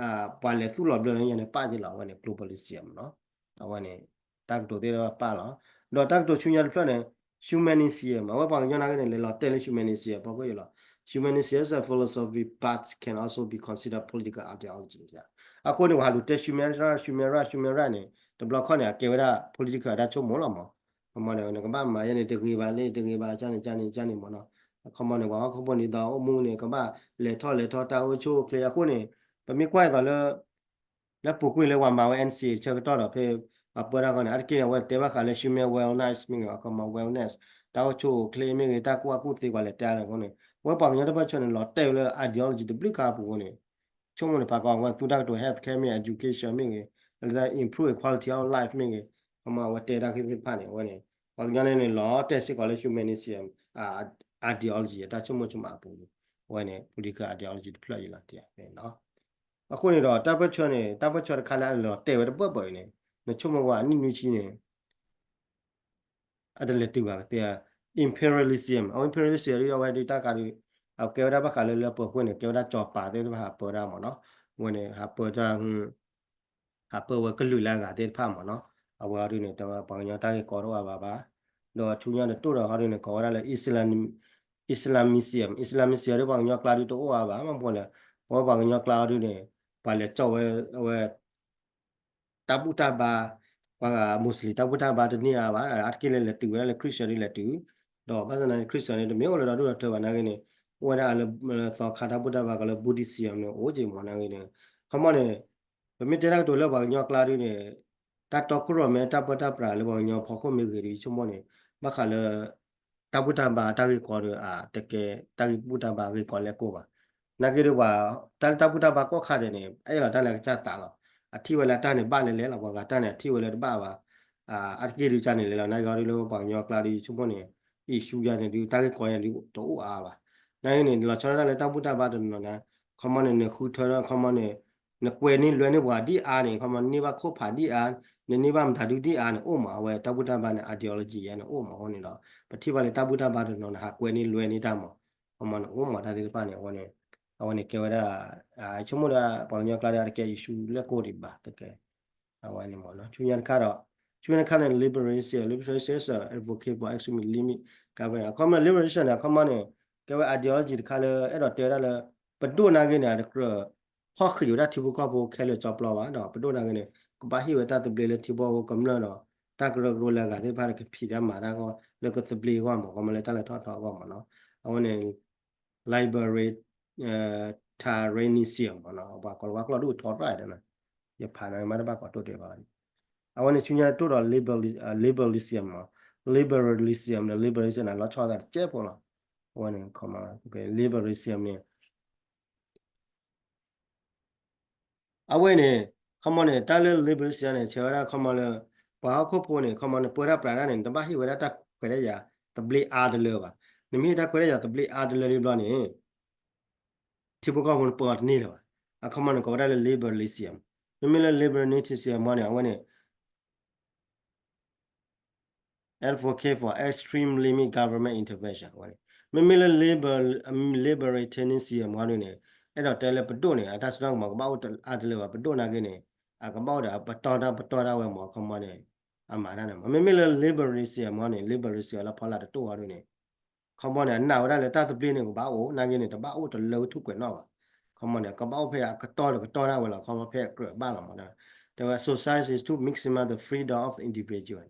ပှၤလဲၤသူၣ်လီၤဘျၢလၢညါန့ၣ် ပာ်က့ၤလီၤ အဝဲန့ၣ် globalism နီၤ, အဝဲန့ၣ် တၢ်ကတိၤသ့ၣ်တဖၣ်ပာ်လီၤ. ဒီးတၢ်ကတိၤဆူညါတဖျၢၣ်န့ၣ် humanism အဝဲပှၤကညီနာ်ဂ့ၤန့ၣ် လဲၤလီၤတဲာ်လၢ humanism ဖီခိၣ်ယဲၢ်လီၤ. Humanism is a philosophy but can also be considered political ideology. အဃိန့ၣ် ပှၤဟးလူၤတဲ human right, human right, human right န့ၣ် တဘျီခီၣ်န့ၣ် အကဲဝဲဒၣ် political အတၢ်ဆိကမိၣ်လီၤမး. ခီမီန့ၣ် နကဘၣ်မၤယဲန့ၣ် တဂ့ၤဘၣ်လၢ တဂ့ၤဘၣ် ကန့ၣ် ကန့ၣ် ကန့ၣ်မးနီၤ. ခီမီန့ၣ် ပှၤဟီၣ်ခိၣ်ဖိန့ၣ်ဒီးအိၣ်မူန့ၣ် ကဘၣ်လဲၤထီၣ်လဲၤထီၣ်တၢ်အိၣ်ဆူၣ်အိၣ်ချ့အဃိန့ၣ် ပမ့ၢ်ကွၢ်အသိးလၢ လၢပူၤကွံာ်လၢပှၤမၤဝဲ N C A ဆၢကတီၢ်ဒီး ဖဲအပၢတၢ်ဃီန့ၣ် အါတက့ၢ်န့ၣ် အဝဲတဲဘၣ်ဃးလၢ human wellness မ့ၢ်ဂ့ၤ အခီမီ wellness တၢ်အိၣ်ဆူၣ်အိၣ်ချ့မ့ၢ်ဂ့ၤ တၢ်ကူၣ်ဘၣ်ကူၣ်သ့ပှၤလဲၤတဲအါလဲၣ်အဃိန့ၣ် အဝဲပှၤကညီတၢ်ပၢၢ်ဆၢန့ၣ် လီၤတဲာ်ဝဲလၢ ideology တဘျုးခါအပူၤအဃိန့ၣ် ဆိကမိၣ်န့ၣ် ပှၤကိးဝဲသူတၢ်ကတိၤ health care မ့ၢ်ဂ့ၤ education မ့ၢ်ဂ့ၤ improve quality of life မ့ၢ်ဂ့ၤ အခီမီအဝဲတဲတၢ်သ့ၣ်တဖၣ်န့ၣ် အဝဲန့ၣ် ပှၤကညီန့ၣ်န့ၣ် လီၤတဲာ်စ့ၢ်ကီးလၢ humanism ideology အတၢ်ဆိကမိၣ်ဆိကမးအပူၤန့ၣ် အဝဲန့ၣ် political ideology တဖျၢၣ်အံၤလီၤတံၢ်. အဃိန့ၣ်ဒီး တၢ်ပၢၢ်ဆၢန့ၣ် တၢ်ပၢၢ်ဆၢတခါလၢအလီၤတဲာ်ဝဲတပၢၢ်ပၢၢ်အံၤန့ၣ် နဆိကမိၣ်ဝဲအနံၣ်နွံဆံန့ၣ် အတလဲၤတုၤဘၣ်ကသ့ဧါ. Imperialism, imperialism ဒ်အဝဲဒ်တၢ်ကးဒ် အကဲဝဲဒၣ်ဘၣ်ဃးလၢလၢပှဲၤဃိန့ၣ် ကဲဝဲဒၣ်စီၤပၤသ့ၣ်တဖၣ်ဟးပၢတၢ်မးနီၤ. အဝဲန့ၣ် ဟးပၢတၢ် ဟးပၢဝဲကလုာ်လၢအဂၤသ့ၣ်တဖၣ်မးနီၤ. အဝဲအီၤဒ်န့ၣ် ပှၤကညီတၢ်ဂ့ၢ်ကီတအိၣ်အါဘၣ်ဘၣ်. ဒီးဆူညါတတိၢ်ဒီးဟီဒ်န့ၣ် ကိးဝဲဒၣ်လၢ Islam, Islamism, Islamism ဒ်ပှၤကညီကျါဒ်တအိၣ်အါဘၣ် မ့ၢ်ပှဲၤလၢ အဝဲပှၤကညီကျါအီၤဒ်န့ၣ် ပှၤလဲၤကၠီၣ်ဝဲ အဝဲ တၢ်ဘူၣ်တၢ်ဘါ ပှၤ Muslim တၢ်ဘူၣ်တၢ်ဘါတန့ၢ်အါဘၣ် အါတက့ၢ်လၢလဲၤတုၤဝဲဒၣ်လၢ Christian ဒ်လဲၤတုၤ ဒီးဘၣ်ဆၣ်သနာ်က့ Christian န့ၣ် တမ့ၢ်အိၣ်လၢဒီဒူၣ်ဒီထၢဘၣ်နာ်ဂ့ၤန့ၣ် အိၣ်ဝဲဒၣ်လၢသီခါတၢ်ဘူၣ်တၢ်ဘါကီးလၢ Buddhism န့ၣ် အိၣ်က့ၤမးနာ်ဂ့ၤန့ၣ် ခီမီန့ၣ် ပမ့ၢ်တဲတၢ်ကတိၤလၢပှၤကညီကျါဒ်န့ၣ် တၢ်တီခိၣ်ရိၣ်မဲတၢ်ပၢတၢ်ပြးလၢပှၤကညီဖီခိၣ်မ့ၢ်ဂ့ၤဒီး ယဆိကမိၣ်န့ၣ် ဘၣ်ဃးလၢ တၢ်ဘူၣ်တၢ်ဘါတၢ်ဂ့ၢ်ကီဒီး အတကဲ တၢ်ဂ့ၢ်ဘူၣ်တၢ်ဘါဂ့ၢ်ကီလဲၣ်ကိၢ်ဘၣ်. နာ်ဂ့ၤဒီးပှၤ တၢ်လၢတၢ်ဘူၣ်တၢ်ဘါကီၢ်ခါဒဲးန့ၣ် အအဲၣ်လီၤတၢ်လၢအကစၢ်သးလီၤ. အထံၣ်ဝဲလၢတၢ်န့ၣ်ဘၣ်လဲၤလဲၤလီၤ ပှၤဂၤတၢ်န့ၣ် အထံၣ်ဝဲလၢတဘၣ်ဘၣ် အါတက့ၢ်ဒုးကန့ၣ်လဲၤလီၤ နာ်ဂ့ၤအီၤဒ်လၢပှၤကညီကျါဒ်ယဆိကမိၣ်န့ၣ် issue ယၤန့ၣ်ဒုး တၢ်ဂ့ၢ်ကီယၤဒုးတအိၣ်အါဘၣ်. နာ်ဂ့ၤန့ၣ် လီၤဆီဒၣ်တၢ်လၢတၢ်ဘူၣ်တၢ်ဘါတနီၤနီၤ ခီမီန့ၣ် နဃုထၢထီၣ် ခီမီန့ၣ် နကွဲးန့ၢ်လွဲန့ၢ်ပှၤဒ်အါန့ၣ် ခီမီန့ၢ်ဘၣ်ခိၣ်ဖးဒ်အါ နန့ၢ်ဘၣ်မတၤဒုဒ်အါန့ၣ် အိၣ်မး အဝဲတၢ်ဘူၣ်တၢ်ဘါန့ၣ် ideology ယၤန့ၣ်အိၣ်မးအဃိန့ၣ်ဒီး ပထံၣ်ဘၣ်လၢတၢ်ဘူၣ်တၢ်ဘါတနီၤန့ၣ် ဟးကွဲးန့ၢ်လွဲန့ၢ်တၢ်မး ခီမီန့ၣ် အိၣ်မးတၢ်သ့ၣ်တဖၣ်န့ၣ် အဝဲန့ၣ် အဝဲန့ၣ်ကဲဝဲဒၣ် ဆိကမိၣ်ဒီး ပှၤကညီကျါဒီး အတကဲ issue လၢကိၢ်ဒံးဘၣ် တကဲ အဝဲန့ၣ်မး ဆူညါတခါဒီး ဆူညါတခါန့ၣ် liberation, liberation is a advocate for extreme limit government အခီမီ liberation န့ၣ် အခီမီန့ၣ် ကဲဝဲ ideology တခါလၢ အဲၣ်ဒိးတဲဝဲဒၣ်လၢ ပဒိၣ်နာ်ဂ့ၤန့ၣ် အတကြၢး ဖီၣ်ဃံးဝဲဒၣ်ထံဖိကီၢ်ဖိခဲလၢာ်ကၠီပျီဘၣ် ဒီးပဒိၣ်နာ်ဂ့ၤန့ၣ် ကဘၣ်ဟ့ၣ်ဝဲတၢ်သဘျ့လၢထံဖိကမျၢၢ်ဒီး တၢ်ကရၢကရိလၢအဂၤသ့ၣ်တဖၣ်န့ၣ် ကဖံးတၢ်မၤတၢ်အဂီၢ် လၢကသဘျ့အဂီၢ်မး ခီမီလၢတၢ်လဲၤထီၣ်ထီအဂီၢ်မးနီၤ အဝဲန့ၣ် libertarianism မးနီၤ ပှၤကိးလၢပှၤကျီၢ်ဒိၣ်ထီရၣ်ဒၣ်နီၤ ယဖးန့ၣ်မ့ၢ်တဘၣ်ကိးတိၢ်တဲဘၣ် အဝဲန့ၣ်ဆူညါတိၢ်ဒီး liberalism မး liberalism ဒီး liberalism န့ၣ် လီၤဆီသးတကဲဖိလီၤ အဝဲန့ၣ် ခီမီ liberalism န့ၣ် အဝဲန့ၣ် ခီမီန့ၣ် တၢ်လၢ liberalism န့ၣ် ဆၢဝဲဒၣ်ခီမီလၢ ပှၤဟီၣ်ခိၣ်ဖိန့ၣ် ခီမီန့ၣ် ပၢတၢ်ပြးတၢ်န့ၣ် နတဘၣ်ဟ့ၣ်ဝဲဒၣ်တၢ်ခွဲးတၢ်ယာ်သဘျ့အါတလၢဘၣ်. နမ့ၢ်ဟ့ၣ်တၢ်ခွဲးတၢ်ယာ်သဘျ့အါတလၢလံဘျီန့ၣ် ထံဖိကီၢ်ဖိန့ၣ်ပၢအီၤတန့ၢ်လၢၤဘၣ်. အခီမီန့ၣ် ကိးဝဲဒၣ်လၢ liberalism. မ့မ့ၢ်လၢ libertarianism မ့ၢ်န့ၣ် အဝဲန့ၣ် advocate for extreme limit government intervention ဝဲန့ၣ် မ့မ့ၢ်လၢ liber- libertarianism မ့ၢ်န့ၣ် အဲၣ်ဒိးတဲလၢပဒိၣ်န့ၣ် အတၢ်စူၢ်တၢ်နာ်ကမီၤကဘၣ်အိၣ်အါတလၢာ်ဘၣ် ပဒိၣ်နာ်ဂ့ၤန့ၣ် အကဘၣ်အိၣ်ဒီးပတီၢ်တၢ်ပတီၢ်တၢ်ဝဲမ့ၢ် အခီမီန့ၣ် အမၤတၢ်န့ၣ်မ့ၢ် မ့မ့ၢ်လၢ liberalism မ့ၢ်န့ၣ် liberalism လၢဖီလာ်တတိၢ်ဝဲဒၣ်န့ၣ် ခီမီန့ၣ် အနာ်ဝဲဒၣ်လၢတၢ်သဘျ့န့ၣ် ကဘၣ်အိၣ်နာ်ဂ့ၤန့ၣ် တဘၣ်အိၣ်တလၢထူၣ်ကွဲးနီၣ်ဘၣ်. ခီမီန့ၣ် ကဘၣ်အိၣ်ဖဲအကတီၢ်တကတီၢ်ဒၣ်ဝဲလီၤ ခီမီဖဲအကြၢးဘၣ်လီၤမ့ၢ် တဲဝဲ society is to maximize the freedom of the individual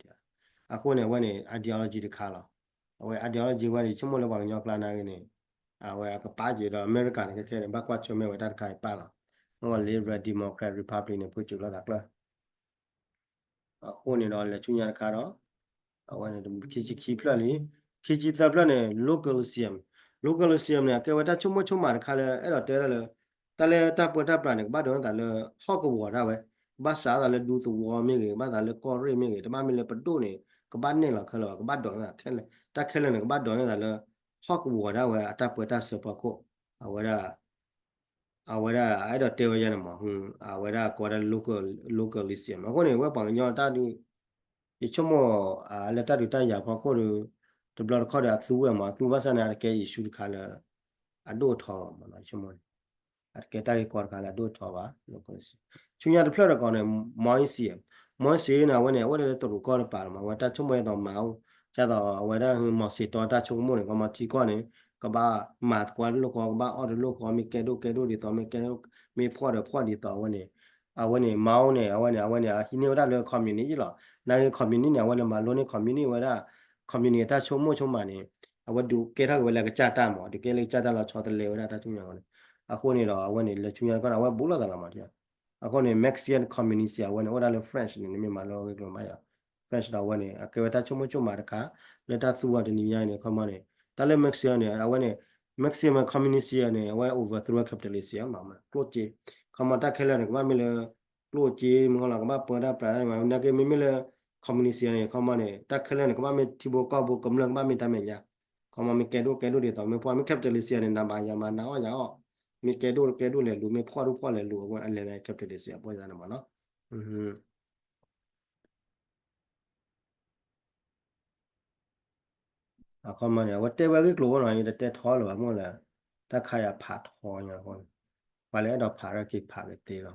အဃိန့ၣ် အဝဲန့ၣ် ideology တခါလီၤ. အဝဲ ideology ဝဲန့ၣ် ဆိကမိၣ်လၢပှၤကညီကျါနာ်ဂ့ၤန့ၣ် အဝဲအကပာ်က့ၤဒီး အမဲရကၤန့ၣ် ခဲခဲန့ၣ် ဘၣ်ကွၢ်ဆၢၣ်မဲာ်ဝဲတၢ်တခါအံၤပာ်လီၤ. မ့ၢ်ဝဲ liberal democrat republic န့ၣ် ဖိစၢၤလိာ်သးကျၢၢ် အဃိန့ၣ်ဒီး လဲၤဆူညါတခါဒီး အဝဲန့ၣ် ခံဆံခံဖျၢၣ်လံ. ခံဆံသၢဖျၢၣ်န့ၣ် localism, localism န့ၣ် အကဲဝဲတၢ်ဆိကမိၣ်ဆိကမးတခါလၢ အဲၣ်ဒိးတဲဝဲဒၣ်လၢ တၢ်လၢတၢ်ပၢတၢ်ပြးန့ၣ် ကဘၣ်ဒိးန့ၢ်သးလၢ ဟီၣ်ကဝီၤဒၣ်ဝဲ, ကဘၣ်စးသးလၢဒူသဝီမ့ၢ်ဂ့ၤ, ကဘၣ်သးလၢကီၢ်ရ့ၣ်မ့ၢ်ဂ့ၤ, တဘၣ်မ့ၢ်လၢပဒိၣ်န့ၣ် ကဘၣ်နဲၣ်လီၤခဲလၢာ်ဘၣ်, ကဘၣ်ဒိးန့ၢ်သးထဲလဲၣ်, တၢ်ခဲလၢာ်န့ၣ် ကဘၣ်ဒိးန့ၢ်သးလၢ ဟီၣ်ကဝီၤဒၣ်ဝဲအတၢ်ပၢတၢ်ဆှၢဖီခိၣ်, အဝဲဒၣ် အဝဲဒၣ်အဲၣ်ဒိးတဲဝဲယဲန့ၣ်မး, အဝဲဒၣ်ကိးဝဲဒၣ် local, localism အဃိန့ၣ် ဝဲပှၤကညီတၢ်ဒုး ယဆိကမိၣ် လၢတၢ်ဒုးတၢ်ယၤဖီခိၣ်ဒီး တဘျီတခီၣ်ဒီးအသူဝဲမး, အသူဘၣ်ဆၣ်န့ၣ် အတကဲယ့ၣ်ၡူးတခါလၢ အဒိၣ်အထီဘၣ်မး, ယဆိကမိၣ်န့ၣ် အတကဲတၢ်ဂ့ၢ်ကီတခါလၢအဒိၣ်အထီဘၣ်. ဆူညါတဖျၢၣ်တကိးန့ၣ် Moïse, Moïse န့ၣ် အဝဲန့ၣ် အဝဲဒၣ်လၢတရူးကီၢ်တပၤလီၤမး, အဝဲတၢ်ဆိကမိၣ်အသိးမၤအိၣ်, ဒ်သိးအဝဲဒၣ် မောင်စေ့တော တၢ်ဆိကမိၣ်န့ၣ် ခီမီထံကီၢ်န့ၣ် ကဘၣ်မၤသကိးတလိၣ်ဃီ, ကဘၣ်အီၣ်တလိၣ်ဃီ, မ့ၢ်ကဲဒိၣ်ကဲဒိၣ်ဒ်သိး, မ့ၢ်ကဲဒိၣ်, မ့ၢ်ဖှီၣ်ဒီးဖှီၣ်ဒ်သိးအဝဲန့ၣ်, အဝဲန့ၣ် Mao န့ၣ် အဝဲန့ၣ် အဝဲန့ၣ် အဟံးန့ၢ်ဝဲဒၣ်လၢ communist လီၤ. နာ်က့ communist န့ၣ် အဝဲလဲၤမၤလိန့ၢ် communist ဝဲဒၣ် communist အတၢ်ဆိကမိၣ်ဆိကမးန့ၣ် အဝဲဒုးကဲထီၣ်က့ၤဝဲလၢအကစၢ်တၢ်မး, ဒုးကဲလၢကစၢ်တၢ်လီၤဆီတလဲဝဲဒၣ်တၢ်ဆိကမိၣ်န့ၣ်, အဃိန့ၣ်ဒီး အဝဲန့ၣ် လၢဆူညါတခီန့ၣ် အဝဲဘူးလိာ်သးလီၤမး. အဃိန့ၣ် Marxist communist အဝဲန့ၣ် အိၣ်ဒၣ်လၢ French န့ၣ် နမ့ၢ်မၤလိအဂ့ၢ်ကျိၤမးယၤ, French ဒီးအဝဲန့ၣ် အကဲဝဲတၢ်ဆိကမိၣ်ဆိကမးတခါ လၢတၢ်သူဝဲတနံၤညါအံၤန့ၣ် ခီမီန့ၣ် တၢ်လၢ Marxist န့ၣ် အဝဲန့ၣ် Marxist communist န့ၣ် အဝဲ overthrow capitalism မး, ကျိၣ်စ့, ခီမီတၢ်ခဲလၢာ်န့ၣ် ကဘၣ်မ့ၢ်လၢ ကျိၣ်စ့မ့ၢ်လီၤ, ကဘၣ်ပၢတၢ်ပြးတၢ်န့ၣ်မး, နာ်က့မ့မ့ၢ်လၢ communist န့ၣ် ခီမီန့ၣ် တၢ်ခဲလၢာ်န့ၣ် ကဘၣ်မ့ၢ်ထံဖိကီၢ်ဖိကမျၢၢ် ကဘၣ်မ့ၢ်တၢ်မဲာ်ညါ, ခီမီမ့ၢ်ကဲဒိၣ်ကဲဒိၣ်ဒ်သိး မ့ၢ်ဖှီၣ် မ့ၢ် capitalism န့ၣ် နၤမၤယၤမၤ နၤအီၣ်ယၤအီၣ်, မ့ၢ်ကဲဒိၣ်ကဲဒိၣ်လဲၤလူၤ, မ့ၢ်ဖှီၣ်ဒိၣ်ဖှီၣ်လဲၤလူၤ, အဝဲအလဲၤ capitalism အဖိသၣ်န့ၣ်မးနီၤ. အခီမီန့ၣ် အဝဲတဲဝဲဂ့ၢ်ကျိၤအိၣ်နီၤ, ယတတဲထီလၢၤဘၣ်မ့ၢ်လၢ တၢ်ခါယၤဖးထီညါအဃိန့ၣ် ပှၤလၢအဲၣ်ဒိးဖးရၢက့ၤဖးကသ့လီၤ.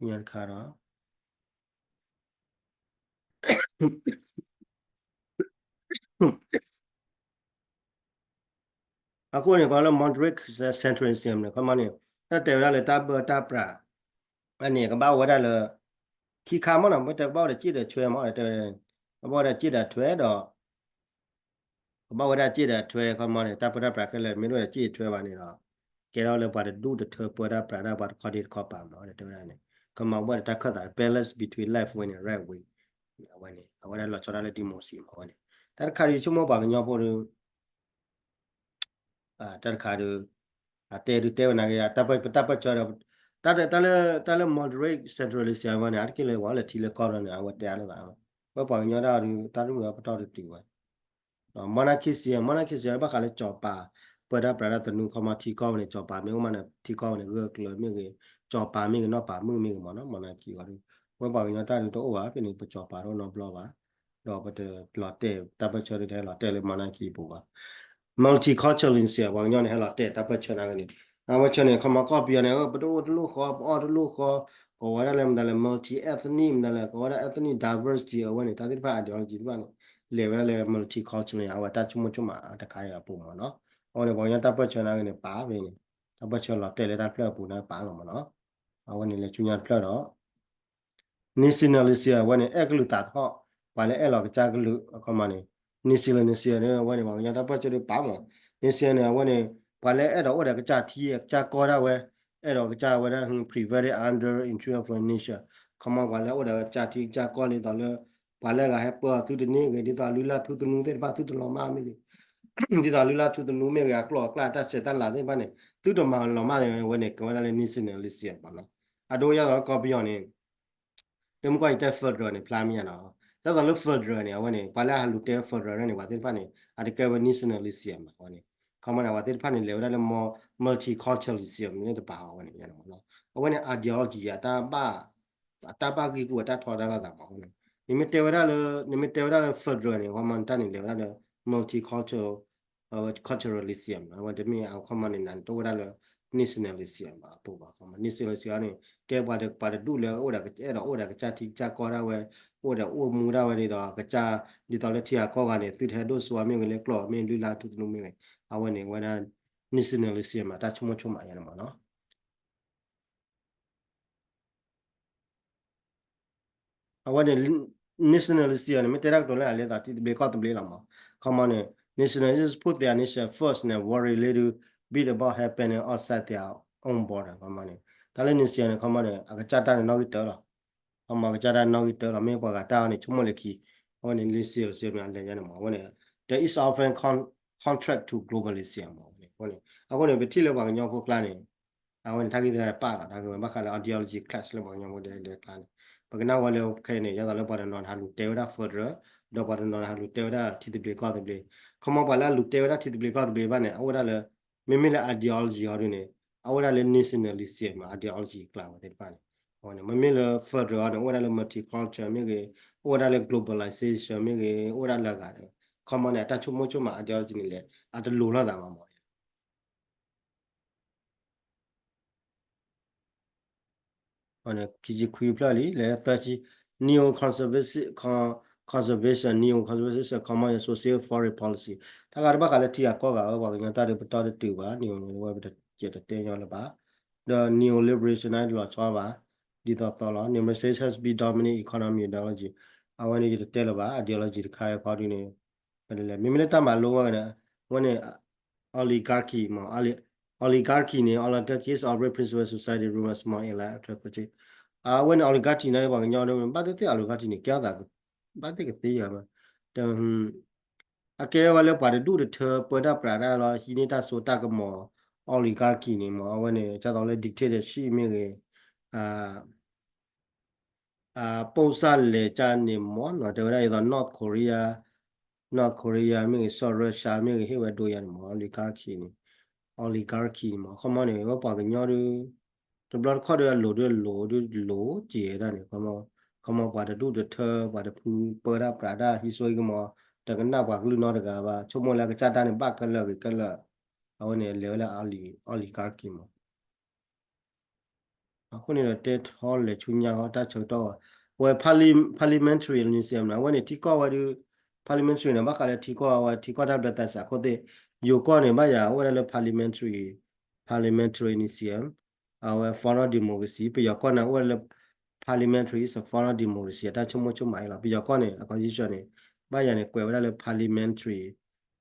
ညါတခါဒီး အဃိန့ၣ် ကီးလၢ moderate centralism န့ၣ် ခီမီန့ၣ် တၢ်တဲဝဲဒၣ်လၢတၢ်ဘၢတၢ်ပြး အန့ၣ် ကဘၣ်ဝဲဒၣ်လၢ ခံခါမ့ၢ်နီၤ, မ့ၢ်တဲကဘၣ်ဝဲဒီးစ့ၣ်ဒီးထွဲမ့ၢ်တဲ, ကဘၣ်ဝဲဒၣ်စ့ၣ်ဒီးထွဲဒီး ကဘၣ်ဝဲဒၣ်စ့ၣ်ဒီးထွဲ ခီမီန့ၣ် တၢ်ပၢတၢ်ပြးခဲလၢာ် မ့ၢ်တဝဲဒီးစ့ၣ်ထွဲဘၣ်န့ၣ်ဒီး ကဲထီၣ်လၢပှၤတဒူၣ်တထၢပၢတၢ်ပြးတၢ်ပှၤတခီဒ့တခီပၤမ့ၢ်တဲဝဲဒၣ်န့ၣ် ခီမီဝဲဒီးတၢ်ခၢၣ်သး balance between left wing and right wing အဝဲန့ၣ် အဝဲဒၣ်လီၤဆီဒၣ်လၢ democracy မ့ၢ်ဝဲန့ၣ် တၢ်တခါဒီးဆိကမိၣ်ပှၤကညီဖိဒီး တၢ်တခါဒီး အတဲဒုးတဲဝဲနာ်က့ တၢ်ပၢဆှၢဒီး တၢ်လၢ တၢ်လၢ moderate centralism ဝဲန့ၣ် အါတက့ၢ်လၢပှၤအိၣ်လၢထံလၢကီၢ်ဒီးန့ၣ် အဝဲတဲအါလၢၤဘၣ်. ဝဲပှၤကညီဒၣ်ဒီး တၢ်ဒုးဝဲပတီၢ်တတုၤဝဲ monarchy စံး monarchy စံး ဘၣ်ဃးလၢစီၤပၤ ပၢတၢ်ပြးတၢ်သနူ ခီမီထံကီၢ်ဝဲန့ၣ် စီၤပၤမ့ၢ်အိၣ်မးန့ၣ် ထံကီၢ်ဝဲန့ၣ် ဂၢၢ်ကျၢၤမ့ၢ်ဂ့ၤ စီၤပၤမ့ၢ်ဂ့ၤ နီၢ်ပၤမုၣ်မ့ၢ်ဂ့ၤမ့ၢ်နီၤ monarchy ဝဲဒုး ဝဲပှၤကညီတၢ်ဒုးတအိၣ်ဘၣ် ဖဲန့ၣ် ပစီၤပၤတအိၣ်နီတဘျီဘၣ် ဒီးပတလီၤတဲာ် တၢ်ပၢဆှၢဒုးတဟဲလီၤတဲာ်လၢ monarchy အပူၤဘၣ်. multiculturalism ပှၤကညီန့ၣ် ဟဲလီၤတဲာ်တၢ်ပၢဆှၢနာ်က့န့ၣ် အဝဲဆၢန့ၣ် ခီမီကီၢ်ပယီၤန့ၣ် ပတအိၣ်တလိၣ်ဃီ ပအီၣ်တလိၣ်ဃီ ကိးဝဲဒၣ်လၢမတၤလဲၣ် multi ethnic မတၤလဲၣ် ကိးဝဲဒၣ် ethnic diversity အဝဲန့ၣ် တၢ်သ့ၣ်တဖၣ် ideology သ့ၣ်တဖၣ်န့ၣ် လဲၤဝဲဒၣ်လၢ multicultural အဝဲတၢ်ဆိကမိၣ်ဆိကမးတခါအံၤအပူၤမ့ၢ်နီၤ အဝဲန့ၣ် ပှၤကညီတၢ်ပၢဆှၢနာ်က့န့ၣ် ပာ်ဖဲန့ၣ် တၢ်ပၢဆှၢလီၤတဲာ်လၢတၢ်ဖျၢၣ်အပူၤန့ၣ် ပာ်လီၤမ့ၢ်နီၤ အဝဲန့ၣ်လၢဆူညါတဖျၢၣ်ဒီး nationalism အဝဲန့ၣ် အဲၣ်ကလုာ်သးထီၣ် ပှၤလၢအဲၣ်လီၤကစၢ်ကလုာ် အခီမီန့ၣ် nationalism န့ၣ် အဝဲန့ၣ် ပှၤကညီတၢ်ပၢဆှၢဒုးပာ်မး nationalism န့ၣ် အဝဲန့ၣ် ပှၤလၢအဲၣ်ဒိးအိၣ်ဒီးကစၢ်ထံ ကစၢ်ကီၢ်ဒၣ်ဝဲ အဲၣ်ဒိးကစၢ်ဝဲဒၣ် prevailing under influence of nation ခီမီ ပှၤလၢအိၣ်ဒီးကစၢ်ထံကစၢ်ကီၢ်ဒ်သိးလၢ ပှၤလၢအဂၤဟဲပၢအီၤသုတန့ၢ်ဂ့ၤ ဒ်သိးလုၢ်လၢ်ထူသနူသ့ၣ်တဖၣ်သုတလီၤမၢ်မ့ၢ်ဂ့ၤ ဒ်သိးလုၢ်လၢ်ထူသနူမ့ၢ်ဂ့ၤ အကျိာ်အကျဲတၢ်ဆဲးတၢ်လၤသ့ၣ်တဖၣ်န့ၣ် သုတမၤလီၤမၢ်ဝဲန့ၣ် ကဲဝဲဒၣ်လၢ nationalism မ့ၢ်နီၤ အဒိဒ်သိးလၢကီၢ်ပယီၤန့ၣ် တမ့ၢ်ကွၢ်ယတဲ federal န့ၣ် ဖျါမ့ၢ်ယါနီၤ ဒ်သိးလၢ federal န့ၣ် အဝဲန့ၣ် ပှၤလၢအဟးလူၤတဲ federal န့ၣ် ပှၤသ့ၣ်တဖၣ်န့ၣ် အတကဲဝဲ nationalism ဘၣ် အဝဲန့ၣ် ခီမီန့ၣ် ပှၤသ့ၣ်တဖၣ်န့ၣ် လဲၤဝဲဒၣ်လၢ multiculturalism န့ၣ်တပၤ အဝဲန့ၣ် အဝဲန့ၣ် ideology အတၢ်ဘၣ် အတၢ်ဘၣ်ဂံၢ်ဂူာ်အတၢ်ထီဒါလိာ်သးမ့ၢ် အဝဲန့ၣ် နမ့ၢ်တဲဝဲဒၣ်လၢ နမ့ၢ်တဲဝဲဒၣ်လၢ federal န့ၣ် ခီမီန့ၣ် တၢ်န့ၣ်လဲၤဝဲဒၣ်လၢ multicultural culturalism အဝဲတမ့ၢ်အခီမီန့ၣ် နတအိၣ်ဝဲဒၣ်လၢ nationalism ဘၣ် အပူၤဘၣ် ခီမီ nationalism န့ၣ် ကဲပှၤတဒူၣ်လၢအိၣ်ဒီး အဲၣ်ဒိးအိၣ်ဒီးကစၢ်ထံကစၢ်ကီၢ်ဒၣ်ဝဲ အိၣ်ဒီးအိၣ်မူဒၣ်ဝဲဒ်ဒီး ကစၢ် ဒ်သိးလၢထံဂၤကီၢ်ဂၤန့ၣ် သုတဟဲဒိၣ်စိမ့ၢ်ဂ့ၤ လၢကျိာ်မ့ၢ်လုၢ်လၢ်ထူသနူမ့ၢ်ဂ့ၤ အဝဲန့ၣ်ဝဲဒၣ် nationalism မ့ၢ်တၢ်ဆိကမိၣ်ဆိကမးယါန့ၣ်မ့ၢ်နီၤ အဝဲန့ၣ် nationalism န့ၣ် မ့ၢ်တဲတၢ်ကတိၤလၢအလဲၤသးထံသဘျ့ကီၢ်သဘျ့လီၤမး ခီမီန့ၣ် nationalism put their nation first န့ၣ် worry little bit about happening outside their own border ခီမီန့ၣ် တၢ်လၢ nationalism န့ၣ် ခီမီန့ၣ် အကစၢ်တၢ်န့ၣ်နီၣ်ဂံၢ်တၢလီၤ ခီမီအကစၢ်တၢ်နီၣ်ဂံၢ်တၢလီၤ မ့ၢ်ပှၤဂၤတၢ်အီၤန့ၣ် ဆိကမိၣ်လၢခံ အဝဲန့ၣ် nationalism န့ၣ် အလဲၤယါန့ၣ်မး အဝဲန့ၣ် there is often con- contract to globalism မး အဝဲန့ၣ် အဃိန့ၣ် ပထံၣ်လၢပှၤကညီဖိကျါန့ၣ် အဝဲန့ၣ် တၢ်ဂ့ၢ်သ့ၣ်တဖၣ်ပာ်လီၤ တၢ်ဂ့ၢ်ဝဲဘၣ်ဃးလၢ ideology clash လၢပှၤကညီဖိဒဲဒဲကျါန့ၣ် ပကနၣ်ဝဲလၢခဲအံၤန့ၣ် ဒ်သိးလၢပှၤတနီၤဟးလူၤတဲဝဲဒၣ် federal ဒီးပှၤတနီၤဟးလူၤတဲဝဲဒၣ်ထံသဘျ့ကီၢ်သဘျ့, ခီမီပှၤလၢအလူၤတဲဝဲဒၣ်ထံသဘျ့ကီၢ်သဘျ့ဘၣ်န့ၣ် အဝဲဒၣ်လၢ မ့မ့ၢ်လၢ ideology ဟီဒုန့ၣ် အဝဲဒၣ်လၢ nationalism ideology ကျါဝဲသ့ၣ်တဖၣ်န့ၣ်, အဝဲန့ၣ် မ့မ့ၢ်လၢ federal န့ၣ် အိၣ်ဝဲဒၣ်လၢ multicultural မ့ၢ်ဂ့ၤ, အိၣ်ဝဲဒၣ်လၢ globalization မ့ၢ်ဂ့ၤ, အိၣ်ဝဲဒၣ်လၢအဂၤဒီး ခီမီန့ၣ် အတၢ်ဆိကမိၣ်ဆိကမး ideology န့ၣ်လဲၣ် အတလိၤလိာ်သးဘၣ်မီၤ ခံဆံခွံဖျၢၣ်လံ လဲၤသၢဆံ neo conservative con- conservation neo conservative ခီမီ social foreign policy တၢ်ဂၤတဘၣ်ဃးလၢထံဂၤကီၢ်ဂၤဝဲ ပှၤကညီတၢ်ဒုးပတီၢ်တတုၤဘၣ် neo န့ၣ်ဝဲပတတဲညီလၢၤဘၣ်, ဒီး neo liberation လီၤဆီဘၣ်, ဒ်သိးသိးလီၤ neo liberation has been dominant economy ideology အဝဲန့ၣ်ယတတဲလၢၤဘၣ် ideology တခါအံၤခီဒုန့ၣ် မ့မ့ၢ်လၢတၢ်မၤလိဝဲန့ၣ် အဝဲန့ၣ် oligarchy မ့ၢ် oligarchy န့ၣ် oligarchy is a principle society rules more in line with authority အဝဲန့ၣ် oligarchy န့ၣ် ပှၤကညီဒၣ် ဘၣ်သ့ၣ်သ့ၣ် oligarchy န့ၣ် ကဲအသး ဘၣ်သ့ၣ်ကသ့ဧါ, အကဲဝဲလၢပှၤတဒူၣ်တထၢပၢတၢ်ပြးတၢ်လီၤ ဟံးန့ၢ်တၢ်စိတၢ်ကမီၤ oligarchy န့ၣ်မ့ၢ် အဝဲန့ၣ် ဒ်သိးလၢ dictatorship မ့ၢ်ဂ့ၤ ပိၢ်စၢ်လဲၤကၢ်န့ၣ်မ့ၢ်နီၤ တဲဝဲဒၣ်ဒ်သိး North Korea, North Korea မ့ၢ်ဂ့ၤ စီၤ Russia မ့ၢ်ဂ့ၤ ဟ့ၣ်ဝဲဒိယၤန့ၣ်မ့ၢ် oligarchy န့ၣ်, oligarchy န့ၣ်မ့ၢ် ခီမီန့ၣ် ဝဲပှၤကညီဒု တဘျီတခီၣ်ဒုအလိၤဒုအလိၤဒုလိၤက့ၤဝဲဒၣ်န့ၣ် ခီမီပှၤတဒူၣ်တထၢ ပှၤတဖုပၢတၢ်ပြးတၢ်ဟံးစိဟံးကမီၤ တကနၣ်ပှၤကလုၢ်နီတဂၤဘၣ် ဆိကမိၣ်လၢအကစၢ်တၢ်န့ၣ် ဘၣ်ခဲလၢာ်ဂ့ၤခဲလၢာ် အဝဲန့ၣ်လဲၤဝဲလၢ oligarchy မ့ၢ် အဃိန့ၣ်ဒီးတဲထီလဲၤဆူညါဃီတၢ်ဆၢကတီၢ်ဘၣ်, အဝဲ parli- parliamentarianism န့ၣ် အဝဲန့ၣ်ထံကီၢ်ဝဲဒု parliamentary န့ၣ် ဘၣ်ဃးလၢထံကီၢ်ဝဲထံကီၢ်တၢ်ဘျၢသးစးခိၣ်သ့ၣ်, ယိၤကီၢ်န့ၣ် ဘၣ်ယၤအိၣ်ဝဲဒၣ်လၢ parliamentary, parliamentarianism, အဝဲ form of democracy, ပယီၤကီၢ်န့ၣ် အိၣ်ဝဲဒၣ်လၢ parliamentary is a form of democracy အတၢ်ဆိကမိၣ်ဆိကမးအံၤလီၤ. ပယီၤကီၢ်န့ၣ် အ constitution န့ၣ် ဘၣ်ယၤန့ၣ် ကွဲးဝဲဒၣ်လၢ parliamentary,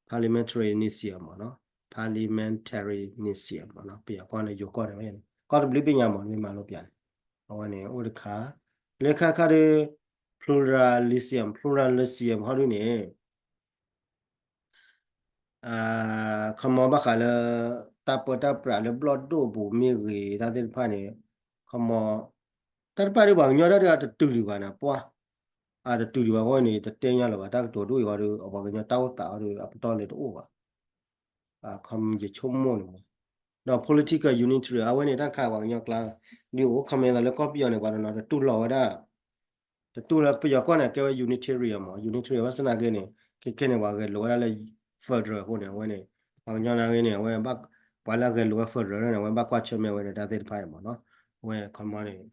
parliamentarianism မ့ၢ်နီၤ, parliamentarianism မ့ၢ်နီၤ, ပယီၤကီၢ်န့ၣ် ယိၤကီၢ်န့ၣ်ဝဲန့ၣ် ကီၢ်တဘျုးဘ့ၣ်ညါမ့ၢ် မ့ၢ်မၤလိပျးန့ၣ်, အဝဲန့ၣ်အိၣ်တခါ, လၢခါခါဒု pluralism, pluralism ဟီဒုန့ၣ် ခီမီဘၣ်ဃးလၢ တၢ်ပၢတၢ်ပြးလၢဘျီၣ်ဒိၣ်ပူၤမ့ၢ်ဂ့ၤ တၢ်သ့ၣ်တဖၣ်န့ၣ်, ခီမီ တၢ်တဖၣ်ဒုပှၤကညီတၢ်ဒုးအတတုၤဒံးဘၣ်န့ၣ် ပှၤ အတတုၤဒံးဘၣ်အဃိန့ၣ် တတဲညီလၢၤဘၣ် တၢ်ကတိၤဒိၣ်အံၤဟီဒု ပှၤကညီတၢ်အိၣ်သးဟီဒု အပတီၢ်လဲၤတအိၣ်ဘၣ် ခီမီယဆိကမိၣ်န့ၣ်မ့ၢ်, ဒီး political unitary အဝဲန့ၣ် တၢ်တခါပှၤကညီကျါ ဒုးအိၣ် ခီမီလၢကီၢ်ပယီၤန့ၣ် ပှၤတနီၤတတူၢ်လိာ်ဝဲဒၣ် တတူၢ်လၢပယီၤကီၢ်န့ၣ် ကဲဝဲ unitary မ့ၢ် unitary ဘၣ်ဆၣ်သနာ်က့န့ၣ် ခဲခဲန့ၣ် ပှၤဂဲၤလိာ်ဝဲဒၣ်လၢ federal အဃိန့ၣ် အဝဲန့ၣ် ပှၤကညီနာ်က့န့ၣ် အဝဲ ပှၤလၢအဂဲၤလိာ်ဝဲ federal န့ၣ် အဝဲဘၣ်ကွၢ်ဆၢၣ်မဲာ်ဝဲဒီးတၢ်သ့ၣ်တဖၣ်အံၤမ့ၢ်နီၤ အဝဲခီမီန့ၣ်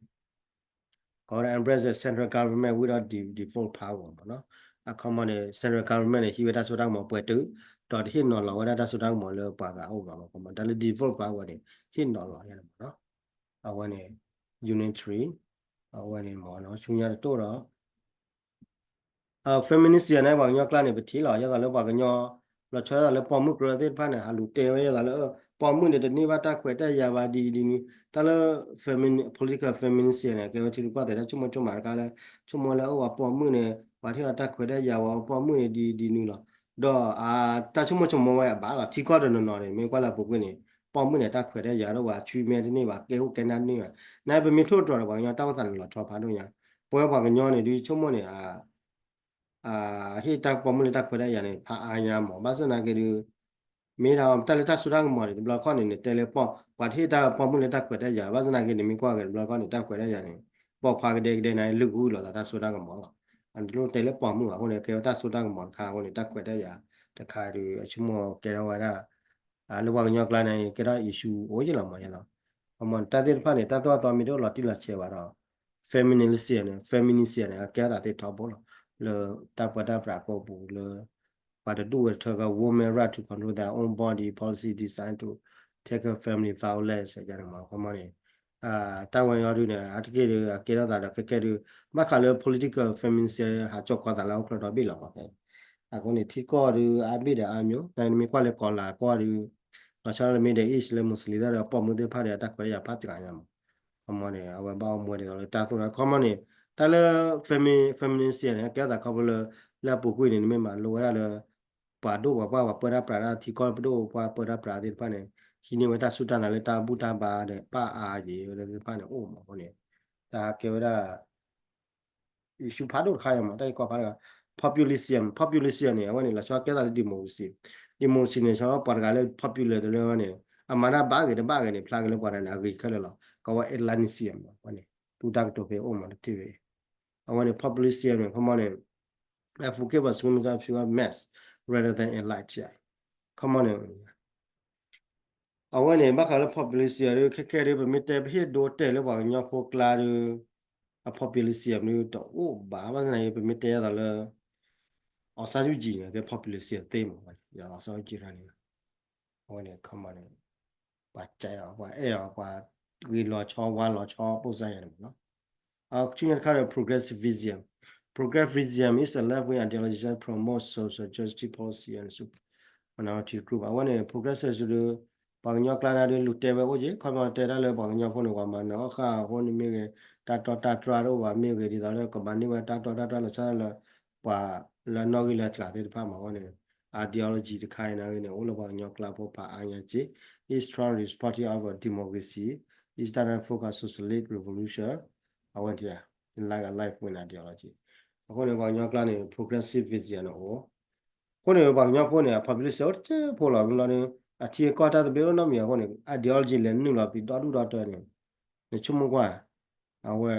ကိးဝဲဒၣ် embrace the central government without de- devolved power မ့ၢ်နီၤ အခီမီန့ၣ် central government န့ၣ် ဟံးဝဲတၢ်စိတၢ်ကမီၤပှဲၤတုၤ ဒီးတဟ့ၣ်နီၤလီၤဝဲဒၣ်တၢ်စိတၢ်ကမီၤလၢပှၤဂၤအအိၣ်ဘၣ်မ့ၢ် ခီမီ တၢ်လၢ devolved power န့ၣ် ဟ့ၣ်နီၤလီၤယါန့ၣ်မ့ၢ်နီၤ အဝဲန့ၣ် unitary အဝဲန့ၣ်မ့ၢ်နီၤ ဆူညါတတိၢ်ဒီး feminism န့ၣ် ပှၤကညီကျါန့ၣ် ပထံၣ်လီၤ ယဲသိးလၢပှၤကညီ လီၤဆီဒၣ်လၢပိာ်မုၣ်ကရၢသ့ၣ်တဖၣ်န့ၣ် ဟးလူၤတဲဝဲယဲသိးလၢ ပိာ်မုၣ်န့ၣ် တန့ၢ်ဘၣ်တၢ်ခွဲးတၢ်ယာ်ဘၣ်ဒ်အံၤဒ်နုၤ တၢ်လၢ femini- political feminism န့ၣ် ကဲဝဲထံရူၢ်ကီၢ်သဲးတၢ်ဆိကမိၣ်ဆိကမးတခါလၢ ဆိကမိၣ်လၢအအိၣ်ပှၤပိာ်မုၣ်န့ၣ် ပှၤတဟ့ၣ်အီၤတၢ်ခွဲးတၢ်ယာ်ဝဲ ပိာ်မုၣ်န့ၣ်ဒ်အံၤဒ်နုၤလီၤ ဒီး တၢ်ဆိကမိၣ်ဆိကမးဝဲအဘၣ်လီၤ ထံကီၢ်တနီၤနီၤန့ၣ် မ့ၢ်ကွၢ်လၢအပူၤကွံာ်န့ၣ် ပိာ်မုၣ်န့ၣ် တၢ်ခွဲးတၢ်ယာ်ဒီးပှၤ အဆူမဲတန့ၢ်ဘၣ် ကဲအိၣ်ကဲနၢ်တန့ၢ်ဘၣ် နပမ့ၢ်ထိၣ်တြီၤဒီးပှၤကညီတၢ်အိၣ်သးန့ၣ်လီၤဆီဖးဒိၣ်ညါ ပဝဲပှၤကညီန့ၣ် ဒုးဆိကမိၣ်န့ၣ် ဟ့ၣ်တၢ်ပိာ်မုၣ်လၢတၢ်ခွဲးတၢ်ယာ်န့ၣ် ဖးအါညါမး ဘၣ်ဆၣ်သနာ်က့ဒုး မ့ၢ်ဒၣ်တၢ်လၢတၢ်စိတၢ်ကမီၤန့ၣ် တဘျီခီၣ်န့ၣ် နတဲလၢပှၤတဟ့ၣ်တၢ်ပိာ်မုၣ်လၢတၢ်ခွဲးတၢ်ယာ် ဘၣ်ဆၣ်သနာ်က့န့ၣ် မ့ၢ်ကွၢ်က့ၤတဘျီခီၣ်န့ၣ် တၢ်ခွဲးတၢ်ယာ်န့ၣ် ပိာ်ခွါကဒဲကဒဲန့ၣ် လုၢ်အူလီၤသးတၢ်စိတၢ်ကမီၤလီၤ အန့ၣ်လိၣ်တဲလၢပိာ်မုၣ်အဃိန့ၣ် ကဲဝဲတၢ်စိတၢ်ကမီၤတခါအဃိန့ၣ် တၢ်ခွဲးတၢ်ယာ်တခါဒုး အဆိကမိၣ်ကဲထီၣ်ဝဲဒၣ် လၢပှၤကညီကျါန့ၣ် ကဲထီၣ် issue အိၣ်ယလီၤမးယလီၤ အမ့ၢ်တၢ်သ့ၣ်တဖၣ်န့ၣ် တၢ်သိၣ်တၢ်သီမ့ၢ်တအိၣ်လီၤတံၢ်လီၤဆဲးဘၣ်ဒီး feminism န့ၣ် feminism န့ၣ် အကဲအသးသ့ထီဘိလီၤ လၢတၢ်ပၢတၢ်ပြးအပူၤလၢ ပှၤတဒူၣ်ဝဲတထၢက women right to control their own body policy designed to tackle family violence န့ၣ်မ့ၢ် ခီမီန့ၣ် တၢ်ဝဲအံၤဒုးန့ၣ် အါတက့ၢ်ဒုး အကဲထီၣ်သးဒီးခဲကဲဒုး ဘၣ်ဃးလၢ political feminism ဟးကၠီၣ်ကီသးလၢဟီၣ်ခိၣ်ဒီဘ့ၣ်လီၤမး အဃိန့ၣ် ထံကီၢ်ဒုး အါဘ့ၣ်ဒီးအါမျိုး နမ့ၢ်ကွၢ်လၢကီၤလၤကီၢ်ဒုး လီၤဆီဒၣ်တၢ်လၢ Middle East လၢ Muslim တၢ်ဒီး ပိာ်မုၣ်သ့ၣ်တဖၣ်ဒီး အတၢ်ခွဲးတၢ်ယာ်ဖးတဂၤညါမး ခီမီန့ၣ် အဝဲဘၣ်အိၣ်မူဝဲဒ်သိးလၢတၢ်သိၣ်တၢ် ခီမီန့ၣ် တၢ်လၢ femi- feminism န့ၣ် အကဲအသးခီဖျိလၢ လၢအပူၤကွံာ်န့ၣ် နမ့ၢ်မၤလိဝဲဒၣ်လၢ ပှၤဒိၣ်ပှၤပှၢ်ပှၤပၢတၢ်ပြးတၢ် ထံကီၢ်ပဒိၣ်ပှၤပၢတၢ်ပြးသ့ၣ်တဖၣ်န့ၣ် ဟံးန့ၢ်ဝဲတၢ်စူၢ်တၢ်နာ်လၢတၢ်ဘူၣ်တၢ်ဘါဒီး ပၢ်အါယံၤလၢသ့ၣ်တဖၣ်န့ၣ်အိၣ်မးအဃိန့ၣ် တၢ်ကဲဝဲဒၣ် issue ဖးဒိၣ်တခါအံၤမး တၢ်အံၤကီဖးတဂၤ populism, populism န့ၣ် အဝဲန့ၣ် လီၤဆီကဲသးလၢ democracy, democracy န့ၣ် ဆီပှၤတဂၤလၢ popular တလၢဝဲန့ၣ် အမၤတၢ်ဘၣ်ဂ့ၤတဘၣ်ဂ့ၤန့ၣ် ဖျါက့ၤလၢပှၤတဂၤန့ၣ် အဂ့ၤခဲလၢာ်လီၤ. ကဝဲ elitism ဝဲန့ၣ် သူတၢ်ကတိၤဖဲအိၣ်မးတထံၣ်ဖဲ အဝဲန့ၣ် populism န့ၣ် ခီမီန့ၣ် advocate for supremacy of fewer mass rather than elite ခီမီန့ၣ် အဝဲန့ၣ် ဘၣ်ဃးလၢ populism ဒုး ခဲခဲဒုး ပမ့ၢ်တဲပဟ့ၣ်ဒိတဲာ်လၢပှၤကညီဖိကျါဒုး အ populism ဒုး တအိၣ်ဘၣ် ဘၣ်ဆၣ်သနာ်က့ ပမ့ၢ်တဲအသးလၢ အောင်ဆန်းစုကြည် န့ၣ် ကဲ populism သ့မး အောင်ဆန်းစုကြည် န့ၣ် အဝဲန့ၣ် ခီမီန့ၣ် ပှၤကဲအီၤ ပှၤအဲၣ်အီၤ ပှၤဂ့ၤလီၤဆီဝါလီၤဆီ ပိၢ်စါယၤန့ၣ်မးနီၤ. အဆူညါတခါဒီး progressivism, progressivism is a left-wing ideology that promotes social justice policy and minority group အဝဲန့ၣ် progressivism ဒုး ပှၤကညီကျါန့ၣ်ဒုး လူၤတဲဝဲအိၣ်က့ၤ ခီမီတဲတၢ်လၢပှၤကညီဖိန့ၣ် ပှၤမၤနၢၤအီၣ်ဃာ်အဃိန့ၣ်မ့ၢ်ဂ့ၤ တၢ်တီတၢ်တြၢ်တအိၣ်ဘၣ်မ့ၢ်ဂ့ၤ ဒ်သိးလၢကမၤန့ၢ်ဝဲတၢ်တီတၢ်တြၢ်လီၤဆီဒၣ်လၢ ပှၤလၢနီၣ်ဂံၢ်လၢကျါသ့ၣ်တဖၣ်မးအဝဲန့ၣ် ideology တခါအံၤန့ၣ်ဂ့ၤန့ၣ် အိၣ်လၢပှၤကညီကျါဖိဖးအါညါက့ၤ is strongly supportive of a democracy, is that a focus socialist revolution အဝဲန့ၣ် like a left-wing ideology အဃိန့ၣ် ပှၤကညီကျါန့ၣ် progressivism န့ၣ်အိၣ် အဃိန့ၣ် ပှၤကညီဖိန့ၣ် အ population အိၣ်တကဲဖိလီၤ မ့ၢ်လီၤဒီး အထံအကီၢ်တၢ်သဘျ့အိၣ်နီတမံၤအဃိန့ၣ် ideology လဲၤနုာ်လီၤပသံဒီဒူၣ်ဒီတၢန့ၣ် နဆိကမိၣ်ကွၢ် အဝဲ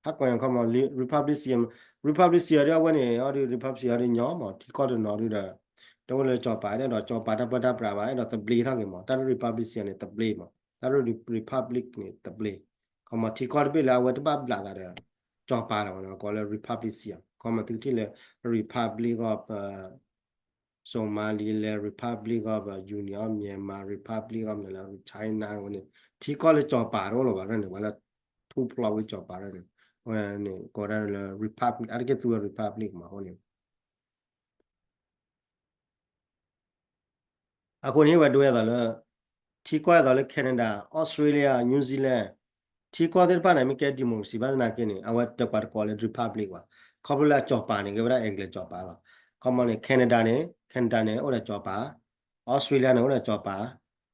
ဟးကွၢ်ခီမီ republican, republican ဒ်အဝဲန့ၣ် အီၤဒုး republican အီၤဒုးညီမး ထံကီၢ်တနီၤဒုးဒီး တအိၣ်လၢကၠီၤပၤ အဲၣ်ဒိးကၠီၤပၤတၢ်ပၢတၢ်ပြးဘၣ် အဲၣ်ဒိးသဘျ့ထီၣ်က့ၤမး တၢ်လၢ republican န့ၣ် သဘျ့မး တၢ်လၢ republic န့ၣ် သဘျ့ ခီမီ ထံကီၢ်တဘ့ၣ်လၢအဝဲတဘၣ်ဘျးသးဒီး ကၠီၤပၤဒီး ကိးလၢ republican ခီမီ သုကထံၣ်လၢ republic of Somaliland, republic of Union of Myanmar, republic of China ဝဲန့ၣ် ထံကီၢ်လၢကၠီၤပၤတအိၣ်လၢၤဘၣ်န့ၣ် ဝဲလၢ ထူဖျိးဝဲကၠီၤပၤန့ၣ် ဝဲန့ၣ် ကိးဒၣ်လၢ republic အါတက့ၢ်သူဝဲ republic မးအဃိန့ၣ် အဃိန့ၣ် ဝဲဒိးဝဲအသိးလၢ ထံကီၢ်အသိးလၢ Canada, Australia, New Zealand ထံကီၢ်သ့ၣ်တဖၣ်န့ၣ် မ့ၢ်ကဲ democracy ဘၣ်သနာ်က့န့ၣ် အဝဲတပှၤတကိးလၢ republic ဘၣ် ခီဖျိလၢအကၠီၤပၤန့ၣ် ကဲဝဲဒၣ် English ကၠီၤပၤလီၤ ခီမီန့ၣ် Canada န့ၣ် Canada န့ၣ် အိၣ်ဒီးကၠီၤပၤ Australia န့ၣ် အိၣ်ဒီးကၠီၤပၤ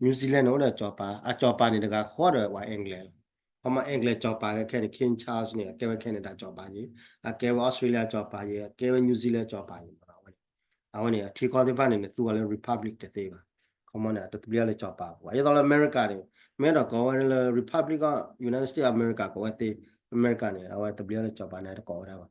New Zealand န့ၣ် အိၣ်ဒီးကၠီၤပၤ အကၠီၤပၤန့ၣ် တဂၤဃီဒီးပှၤ English လီၤ ခီမီ English ကၠီၤပၤကဲခဲန့ၣ် King Charles န့ၣ် အကဲဝဲ Canada ကၠီၤပၤက့ၤ အကဲဝဲ Australia ကၠီၤပၤက့ၤ အကဲဝဲ New Zealand ကၠီၤပၤက့ၤမး အဝဲန့ၣ် အဝဲန့ၣ် အထံကီၢ်သ့ၣ်တဖၣ်န့ၣ် နသူအီၤလၢ republic တသ့ဘၣ် ခီမီန့ၣ် အတသဘျ့လၢကၠီၤပၤပူၤဘၣ် ဒ်သိးလၢ America န့ၣ် မ့ၢ်အဲၣ်ဒိးကိးဝဲလၢ republic of United States of America ကိးဝဲသ့ America န့ၣ် အဝဲသဘျ့လၢကၠီၤပၤန့ၣ် တကိးဝဲဒၣ်ဘၣ်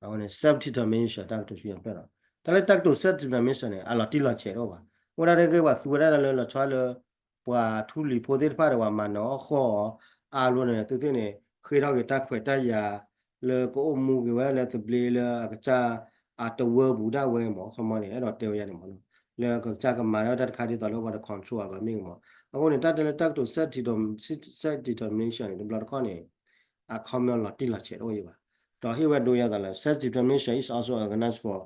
အဝဲန့ၣ် self determination တၢ်ကတိၤဆူညါဖျၢၣ်ဒီး တၢ်လၢတၢ်ကတိၤ self determination န့ၣ် အလီၤတံၢ်လီၤဆဲးတအိၣ်ဘၣ် အိၣ်ဒၣ်တဂ့ၢ်ပှၤသူဝဲဒၣ်လၢလီၤဆီလၢ ပှၤထူလံၤဖိသ့ၣ်တဖၣ်ဒီးပှၤမၤနၢၤအီၣ်ဃီအီၤ အါဘျီန့ၣ် သုသ့ၣ်န့ၣ် ဃ့ထီၣ်က့ၤတၢ်ခွဲးတၢ်ယာ် လၢကအိၣ်မူက့ၤဝဲလၢသဘျ့လၢအကစၢ် အတဝၢပူၤဒၣ်ဝဲမး ခီမီန့ၣ် အဲၣ်ဒိးတဲဝဲယါန့ၣ်မး လၢကစၢ်ကမၤဒၣ်တၢ်တခါဒ်သိးလၢပှၤတ control အဂီၢ်မ့ၢ်ဂ့ၤမး အဃိန့ၣ် တၢ်တဲလၢတၢ်ကတိၤ self determination န့ၣ် တဘျီတခီၣ်န့ၣ် အခီပညီလီၤတံၢ်လီၤဆဲးတအိၣ်ယံၤဘၣ် ဒီးဟ့ၣ်ဝဲဒိယါသးလၢ self determination is also organized for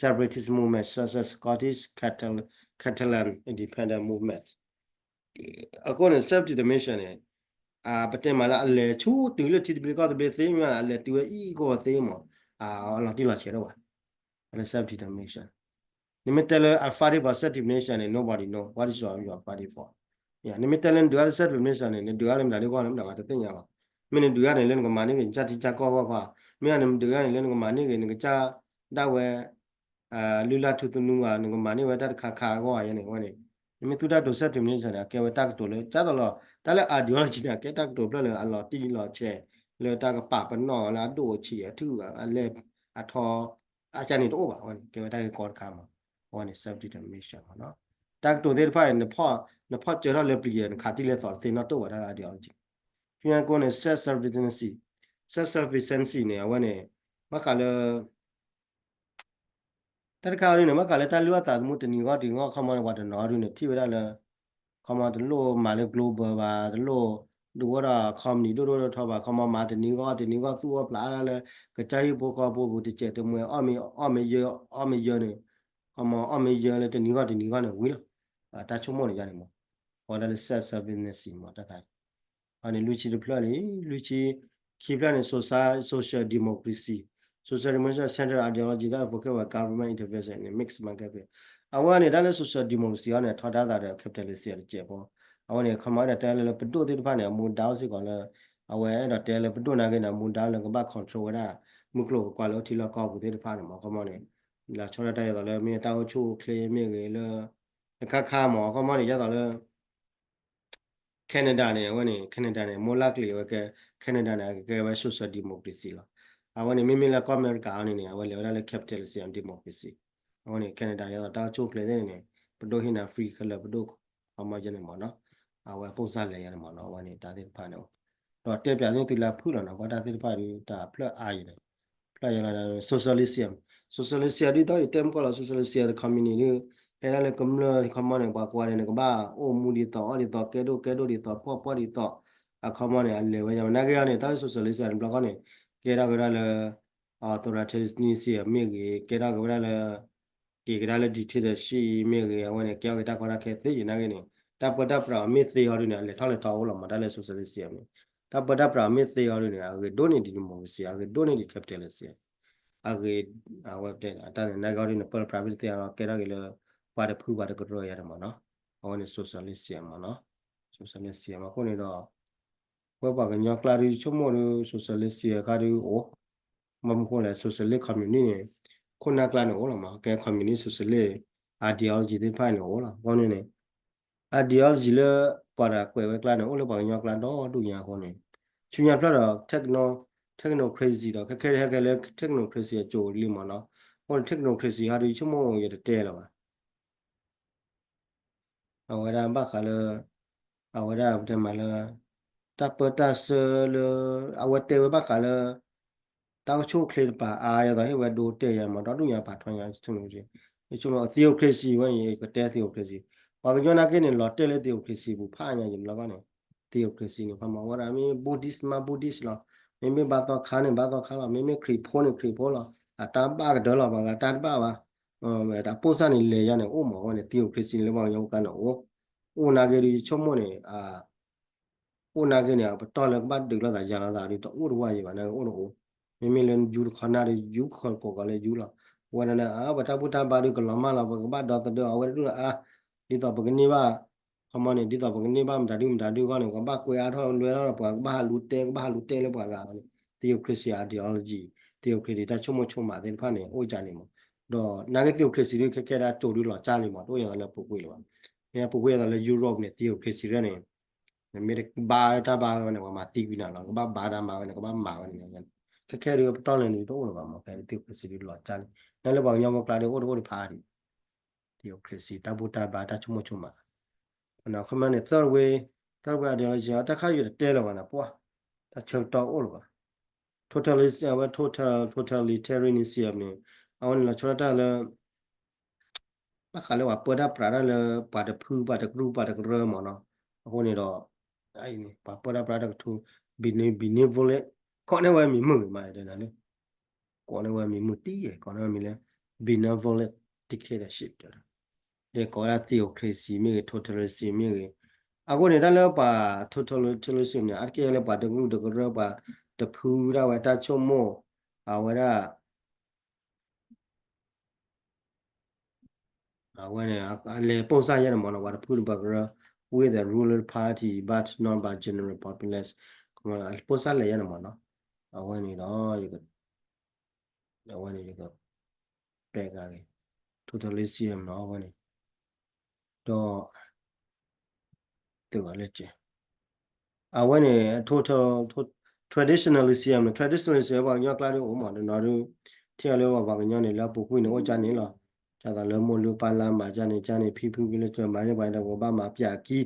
separatist movement such as Scottish Catalan independent movement အဃိန့ၣ် self determination န့ၣ် ပတဲမးလၢအလဲၤဆူတုၤလၢထံသဘျ့ကီၢ်သဘျ့သ့မ့ၢ်အလဲၤတုၤဝဲအံၤကီၢ်သ့မး အလီၤတံၢ်လီၤဆဲးတအိၣ်ဘၣ် self determination နမ့ၢ်တဲလၢ I'm fighting for self determination န့ၣ် nobody know what is your, you are fighting for နမ့ၢ်တဲလၢနဒုးဂၤလၢ self determination န့ၣ် နဒုးဂၤလၢမတၤဒ်ဂီၢ်လၢမတၤဂၤတသ့ၣ်ညါဘၣ် မ့ၢ်နဒုးဂၤန့ၣ်လၢနကမၤန့ၢ်က့ၤနကစၢ်ထံကစၢ်ကီၢ်အဂီၢ်ဖး မ့ၢ်နဒုးဂၤန့ၣ်လၢနကမၤန့ၢ်က့ၤ နကစၢ်ဒၣ်ဝဲ လုၢ်လၢ်ထူသနူဧါ နကမၤန့ၢ်ဝဲတၢ်တခါခါအဂီၢ်ဧါန့ၣ် အဝဲန့ၣ် နမ့ၢ်သူတၢ်ကတိၤ self determination န့ၣ် အကဲဝဲတၢ်ကတိၤလၢ ကသိးလီၤ တၢ်လၢ ideology န့ၣ် အကဲတၢ်ကတိၤဖျၢၣ်လၢအလီၤတံၢ်လီၤဆဲး လၢတၢ်ကပာ်ပနီၣ်လၢအဒိၣ်အဆံးအထုၣ်အလဲၢ်အထီ အကန့ၣ်တအိၣ်ဘၣ် အဝဲန့ၣ် ကဲဝဲတၢ်ဂ့ၢ်ကီတခါမး အဝဲန့ၣ် self determination မး တၢ်ကတိၤသ့ၣ်တဖၣ် နဖီၣ်စၢၤထီၣ်လၢပျံၤ နခးတံၢ်လၢသီတသ့နီတအိၣ်ဘၣ် တၢ်လၢ ideology ဖဲညါကိန့ၣ် self sufficiency, self sufficiency န့ၣ် အဝဲန့ၣ် ဘၣ်ဃးလၢ တၢ်တခါအံၤန့ၣ် ဘၣ်ဃးလၢတၢ်လုၢ်အီၣ်သးသမူတနံၤဂီၢ်တနံၤဂီၢ် ခီမီန့ၣ် ပှၤတနီၤဒုန့ၣ် ထံၣ်ဝဲဒၣ်လၢ ခီမီတလိၣ်မၤလၢ global ဘၣ် တလိၣ်ဒုးအိၣ်ဒီး company ဒိၣ်ဒိၣ်ထီထီဘၣ် ခီမီမၤတနံၤဂီၢ်တနံၤဂီၢ်သူၣ်အိၣ်ဖျါဒၣ်လၢ ကစၢ်ဟံၣ်ဖိဃီဖိပူၤတစဲးတမှဲၤ အီၣ်မ့ၤယၢ အီၣ်မ့ၤယၢန့ၣ် ခီမီအီၣ်မ့ၤယၢလၢတနံၤဂီၢ်တနံၤဂီၢ်န့ၣ် ဝံၤလီၤ တၢ်ဆိကမိၣ်န့ၣ်ယါန့ၣ်မး အဝဲဒၣ်လၢ self sufficiency မး တၢ်ခါ အန့ၣ်လွံၢ်ဆံတဖျၢၣ်လံ လွံၢ်ဆံခံဖျၢၣ်န့ၣ် social, social democracy, social democracy centered ideology that advocate for government intervention in mixed market အဝဲန့ၣ် တၢ်လၢ social democracy အီၤန့ၣ် ထီဒါသးဒီး capitalism တစဲးဖိ အဝဲန့ၣ် ခီမီ အဲၣ်ဒိးတဲလၢ ပဒိၣ်သ့ၣ်တဖၣ်န့ၣ် အမူဒါစ့ၢ်ကီးလၢ အဝဲအဲၣ်ဒိးတဲလၢပဒိၣ်နာ်က့န့ၣ် အမူဒါလၢကဘၣ် control ဝဲဒၣ် မုၢ်ကျိၤကကွၢ်လၢအိၣ်ထံလီၢ်ကီၢ်ပူၤသ့ၣ်တဖၣ်န့ၣ်မး ခီမီန့ၣ် လီၤဆီဒၣ်တၢ်ဒ်သိးလၢ မ့ၢ်တၢ်အိၣ်ဆူၣ်အိၣ်ချ့မ့ၢ်ဂ့ၤလၢ တခါခါမး ခီမီန့ၣ် ဒ်သိးလၢ Canada န့ၣ် အဝဲန့ၣ် Canada န့ၣ် မိၢ်လၢ်ကျံၤဝဲကဲ Canada န့ၣ် အကကဲဝဲ social democracy လီၤ. အဝဲန့ၣ် မ့မ့ၢ်လၢကီၢ်အမဲရကၤအံၤန့ၣ်န့ၣ် အဝဲလဲၤဝဲဒၣ်လၢ capitalism democracy အဝဲန့ၣ် Canada ဒ်သိးတၢ်အိၣ်ဆူၣ်အိၣ်ချ့သ့ၣ်န့ၣ်န့ၣ် ပဒိၣ်ဟ့ၣ်နၤ free ခဲလၢာ် ပဒိၣ် ခီမီယဲန့ၣ်မးနီၤ အဝဲပိၢ်စၢ်လဲၤယဲန့ၣ်မးနီၤ အဝဲန့ၣ်တၢ်သ့ၣ်တဖၣ်န့ၣ် ဒီးတဲပၠးန့ၢ်သုလၢအဖုၣ်လီၤနီၤ ကွၢ်တၢ်သ့ၣ်တဖၣ်ဒုး တၢ်ဖျၢၣ်အါယဲန့ၣ် ဖျၢၣ်ယဲလီၤ socialism socialism ဒ်သိးယတဲမုၢ်ကီၢ်လီၤ socialism ဒီး communist ဒုး ဟဲဒၣ်လၢကမျၢၢ်ခီမီန့ၣ် ပှၤကွၢ်န့ၣ် နကဘၣ်အိၣ်မူဒ်သိး အီၣ်ဒ်သိး ကဲဒိၣ်ကဲဒိၣ်ဒ်သိး ဖှီၣ်ဖှီၣ်ဒ်သိး အခီမီန့ၣ် အလဲၤဝဲယါ နာ်က့အီၤန့ၣ် တၢ်လၢ socialism တဘျီဃီန့ၣ် ကဲထီၣ်က့ၤဝဲဒၣ်လၢ authoritarianism မ့ၢ်ဂ့ၤ ကဲထီၣ်က့ၤဝဲဒၣ်လၢ က့ၤကဒါလၢ dictatorship မ့ၢ်ဂ့ၤ အဝဲန့ၣ် ကဲထီၣ်က့ၤတၢ်ကီတၢ်ခဲသ့ယဲနာ်က့န့ၣ် တၢ်ပၢတၢ်ပြးအီၤမ့ၢ်သ့အီၤဒုးန့ၣ် အလဲၤထီၣ်လဲၤထီအိၣ်လီၤမး တၢ်လၢ socialism န့ၣ် တၢ်ပၢတၢ်ပြးအီၤမ့ၢ်သ့အီၤဒုးန့ၣ် အဂ့ၤဒိၣ်န့ၢ်ဒံး democracy အဂ့ၤဒိၣ်န့ၢ်ဒံး capitalism အဂ့ၤ အဝဲတဲ တၢ်န့ၣ်နာ်က့အီၤဒုးန့ၣ် ပၢပြးမ့ၢ်တသ့အီၤလီၤ ကဲထီၣ်က့ၤလၢ ပှၤတဖုပှၤတကရၢယါန့ၣ်မးနီၤ အဝဲန့ၣ် socialism မးနီၤ socialism အဃိန့ၣ်ဒီး ပဝဲပှၤကညီကျါဒုး ယဆိကမိၣ်ဒုး socialism အခါဒုးအိၣ် ဘၣ်မနုၤဃိလဲၣ် socialist communist န့ၣ် ခိၣ်နၢ်ကျါန့ၣ်အိၣ်လီၤမး ကဲ communist socialist ideology သ့ၣ်တဖၣ်န့ၣ်အိၣ်လီၤ အဃိန့ၣ်န့ၣ် ideology လၢပှၤတၢ်ကွဲးဝဲကျါန့ၣ် အိၣ်လၢပှၤကညီကျါဒီဒူၣ်ညါအဃိန့ၣ် ဆူညါဖျၢၣ်ဒီး techno technocracy ဒီး ခဲခဲဟဲကဲလၢ technocracy အစိၤလံမးနီၤ အဃိန့ၣ် technocracy ဟီဒုး ယဆိကမိၣ်ယတတဲလၢၤဘၣ် အဝဲဒၣ်ဘၣ်ဃးလၢ အဝဲဒၣ်ပတဲမးလၢ တၢ်ပၢတၢ်ဆှၢလၢ အဝဲတဲဝဲဘၣ်ဃးလၢ တၢ်အိၣ်ဆူၣ်အိၣ်ချ့တပၤအါ ယသိးဟ့ၣ်ဝဲဒိတဲယါမး ဒီဒူၣ်ညါပာ်ထီၣ်ညါ ယဆိကမိၣ် theocracy ဝဲန့ၣ် ယကတဲ theocracy ပှၤကညီနာ်က့န့ၣ် လီၤတဲာ်လၢ theocracy ပူၤဖးညါယံၤဘျီဘၣ်န့ၣ် theocracy န့ၣ် ပှၤမၤဝဲဒၣ် မ့မ့ၢ် Buddhist မ့ၢ် Buddhist လီၤ မ့မ့ၢ်ဘါသီခါန့ၣ် ဘါသီခါလီၤ မ့မ့ၢ်ခရံာ်ဖိန့ၣ် ခရံာ်ဖိလီၤ အတၢ်ဘၣ်ကတၢၢ်လီၤ ပှၤဂၤတၢ်တဘၣ်ဘၣ် တၢ်ပိၢ်စၢ်န့ၣ်လဲၤယါန့ၣ် အိၣ်မးဝဲန့ၣ် theocracy န့ၣ်လၢပှၤကညီဖိကျါန့ၣ်အိၣ် အိၣ်နာ်က့ဒုး ယဆိကမိၣ်န့ၣ် အိၣ်နာ်က့န့ၣ် ပတီၢ်လၢကဘၣ်ဒုးလိာ်သးယၤလိာ်သးဒုး တအိၣ်တဝၢ်ယံၤဘၣ် နာ်က့အိၣ်တအိၣ် မ့မ့ၢ်လၢယူတခီနၢ်ဒုး ယူခိးကိးကီးလၢယူလီၤ ဝဲဒၣ်န့ၣ် အါ ပတၢ်ဘူၣ်တၢ်ဘါဒုးကလီၤမၢ်လီၤ ပကဘၣ်ဒီသဒၢအီၤဝဲဒၣ်ဒုးလီၤ အါ ဒ်သိးပကန့ၢ်ဘၣ် ခီမီန့ၣ် ဒ်သိးပကန့ၢ်ဘၣ်မတၤဒုမတၤဒုအဂီၢ်န့ၣ် ကဘၣ်ကွဲးအါထီၣ်လွဲထီၣ်ဒီးပှၤ ကဘၣ်ဟးလူၤတဲ ကဘၣ်ဟးလူၤတဲလၢပှၤဂၤန့ၣ် theocracy ideology theocracy တၢ်ဆိကမိၣ်ဆိကမးသ့ၣ်တဖၣ်န့ၣ် အိၣ်ကန့ၣ်မး ဒီးနာ်က့ theocracy ဒုး ခဲခဲဒၣ်ကၠိဒုးလီၤကၢ်လံမး တအိၣ်ယၤလၢပူၤကွံာ်လၢၤဘၣ် မ့ၢ်ပူၤကွံာ်ယၤလၢ Europe န့ၣ် theocracy ရၢန့ၣ် မ့ၢ်တဘါတၢ်ဘါဝဲန့ၣ် ပှၤမၤသံကွံာ်နၤလီၤ ကဘၣ်ဘါတၢ်ဘါဝဲန့ၣ် ကဘၣ်မၤဝဲန့ၣ် ခဲခဲဒုးပတီၢ်လၢန့ၣ်တအိၣ်လၢၤဘၣ်မး ခဲ theocracy ဒုးလီၤကၢ်လံ နာ်လၢပှၤကညီဖိကျါဒုးအိၣ်တအိၣ်တဖၣ်ဒံး theocracy တၢ်ဘူၣ်တၢ်ဘါတၢ်ဆိကမိၣ်ဆိကမး ခီမီန့ၣ် third way third way ideology တၢ်ခါယတတဲလၢၤဘၣ်န့ၣ် ပှၤ တၢ်ဆၢကတီၢ်အိၣ်လၢၤဘၣ် totalist အဝဲ total totalitarianism န့ၣ် အဝဲန့ၣ်လီၤဆီဒၣ်တၢ်လၢ ဘၣ်ဃးလၢပှၤပၢတၢ်ပြးတၢ်လၢ ပှၤတဖုပှၤတကရူၢ်ပှၤတကရၢမးနီၤ အဃိန့ၣ်ဒီး ပှၤပၢတၢ်ပြးတၢ်ကထူ benevolent ကိးန့ၢ်ဝဲမံၤမုာ်မး ကိးန့ၢ်ဝဲမံၤမုာ်တံၢ်ယဲ ကိးန့ၢ်ဝဲမံၤလၢ benevolent dictatorship တဲ ကိးဝဲဒၣ် theocracy မ့ၢ်ဂ့ၤ totalitarianism မ့ၢ်ဂ့ၤ အဃိန့ၣ် တၢ်လၢပှၤ totalitarianism န့ၣ် အါတက့ၢ်လၢပှၤတကရူၢ်တကရၢ ပှၤတဖုဒၣ်ဝဲတၢ်ဆိကမိၣ် အဝဲဒၣ် အဝဲန့ၣ် အလဲၤပိၢ်စၢ်ယဲန့ၣ်မးနီၤ ပှၤတဖုတပှၤကရၢ with the ruling party but not by general populace ပိၢ်စၢ်လဲၤယဲန့ၣ်မးနီၤ အဝဲန့ၣ်ဒီး အဝဲန့ၣ်ယက ပဲာ်ကၤက့ၤ totalitarianism နီၤ အဝဲန့ၣ် ဒီး သုးဘၣ်လၢကဲ အဝဲန့ၣ် total traditionalism န့ၣ် traditionalism ပှၤကညီကျါဒုးအိၣ်မး တနီၤဒုး ထံၣ်အီၤလၢပှၤကညီန့ၣ် လၢအပူၤကွံာ်န့ၣ် အိၣ်ကန့ၣ်လီၤ ဒ်သိးလၢမိၢ်လုၢ်ပၢ်လၢ်မၤကန့ၣ် ကန့ၣ် ဖံဖုဖံလၢကမၤန့ၢ်ပှၤဒီး ပကဘၣ်မၤပၠးကံ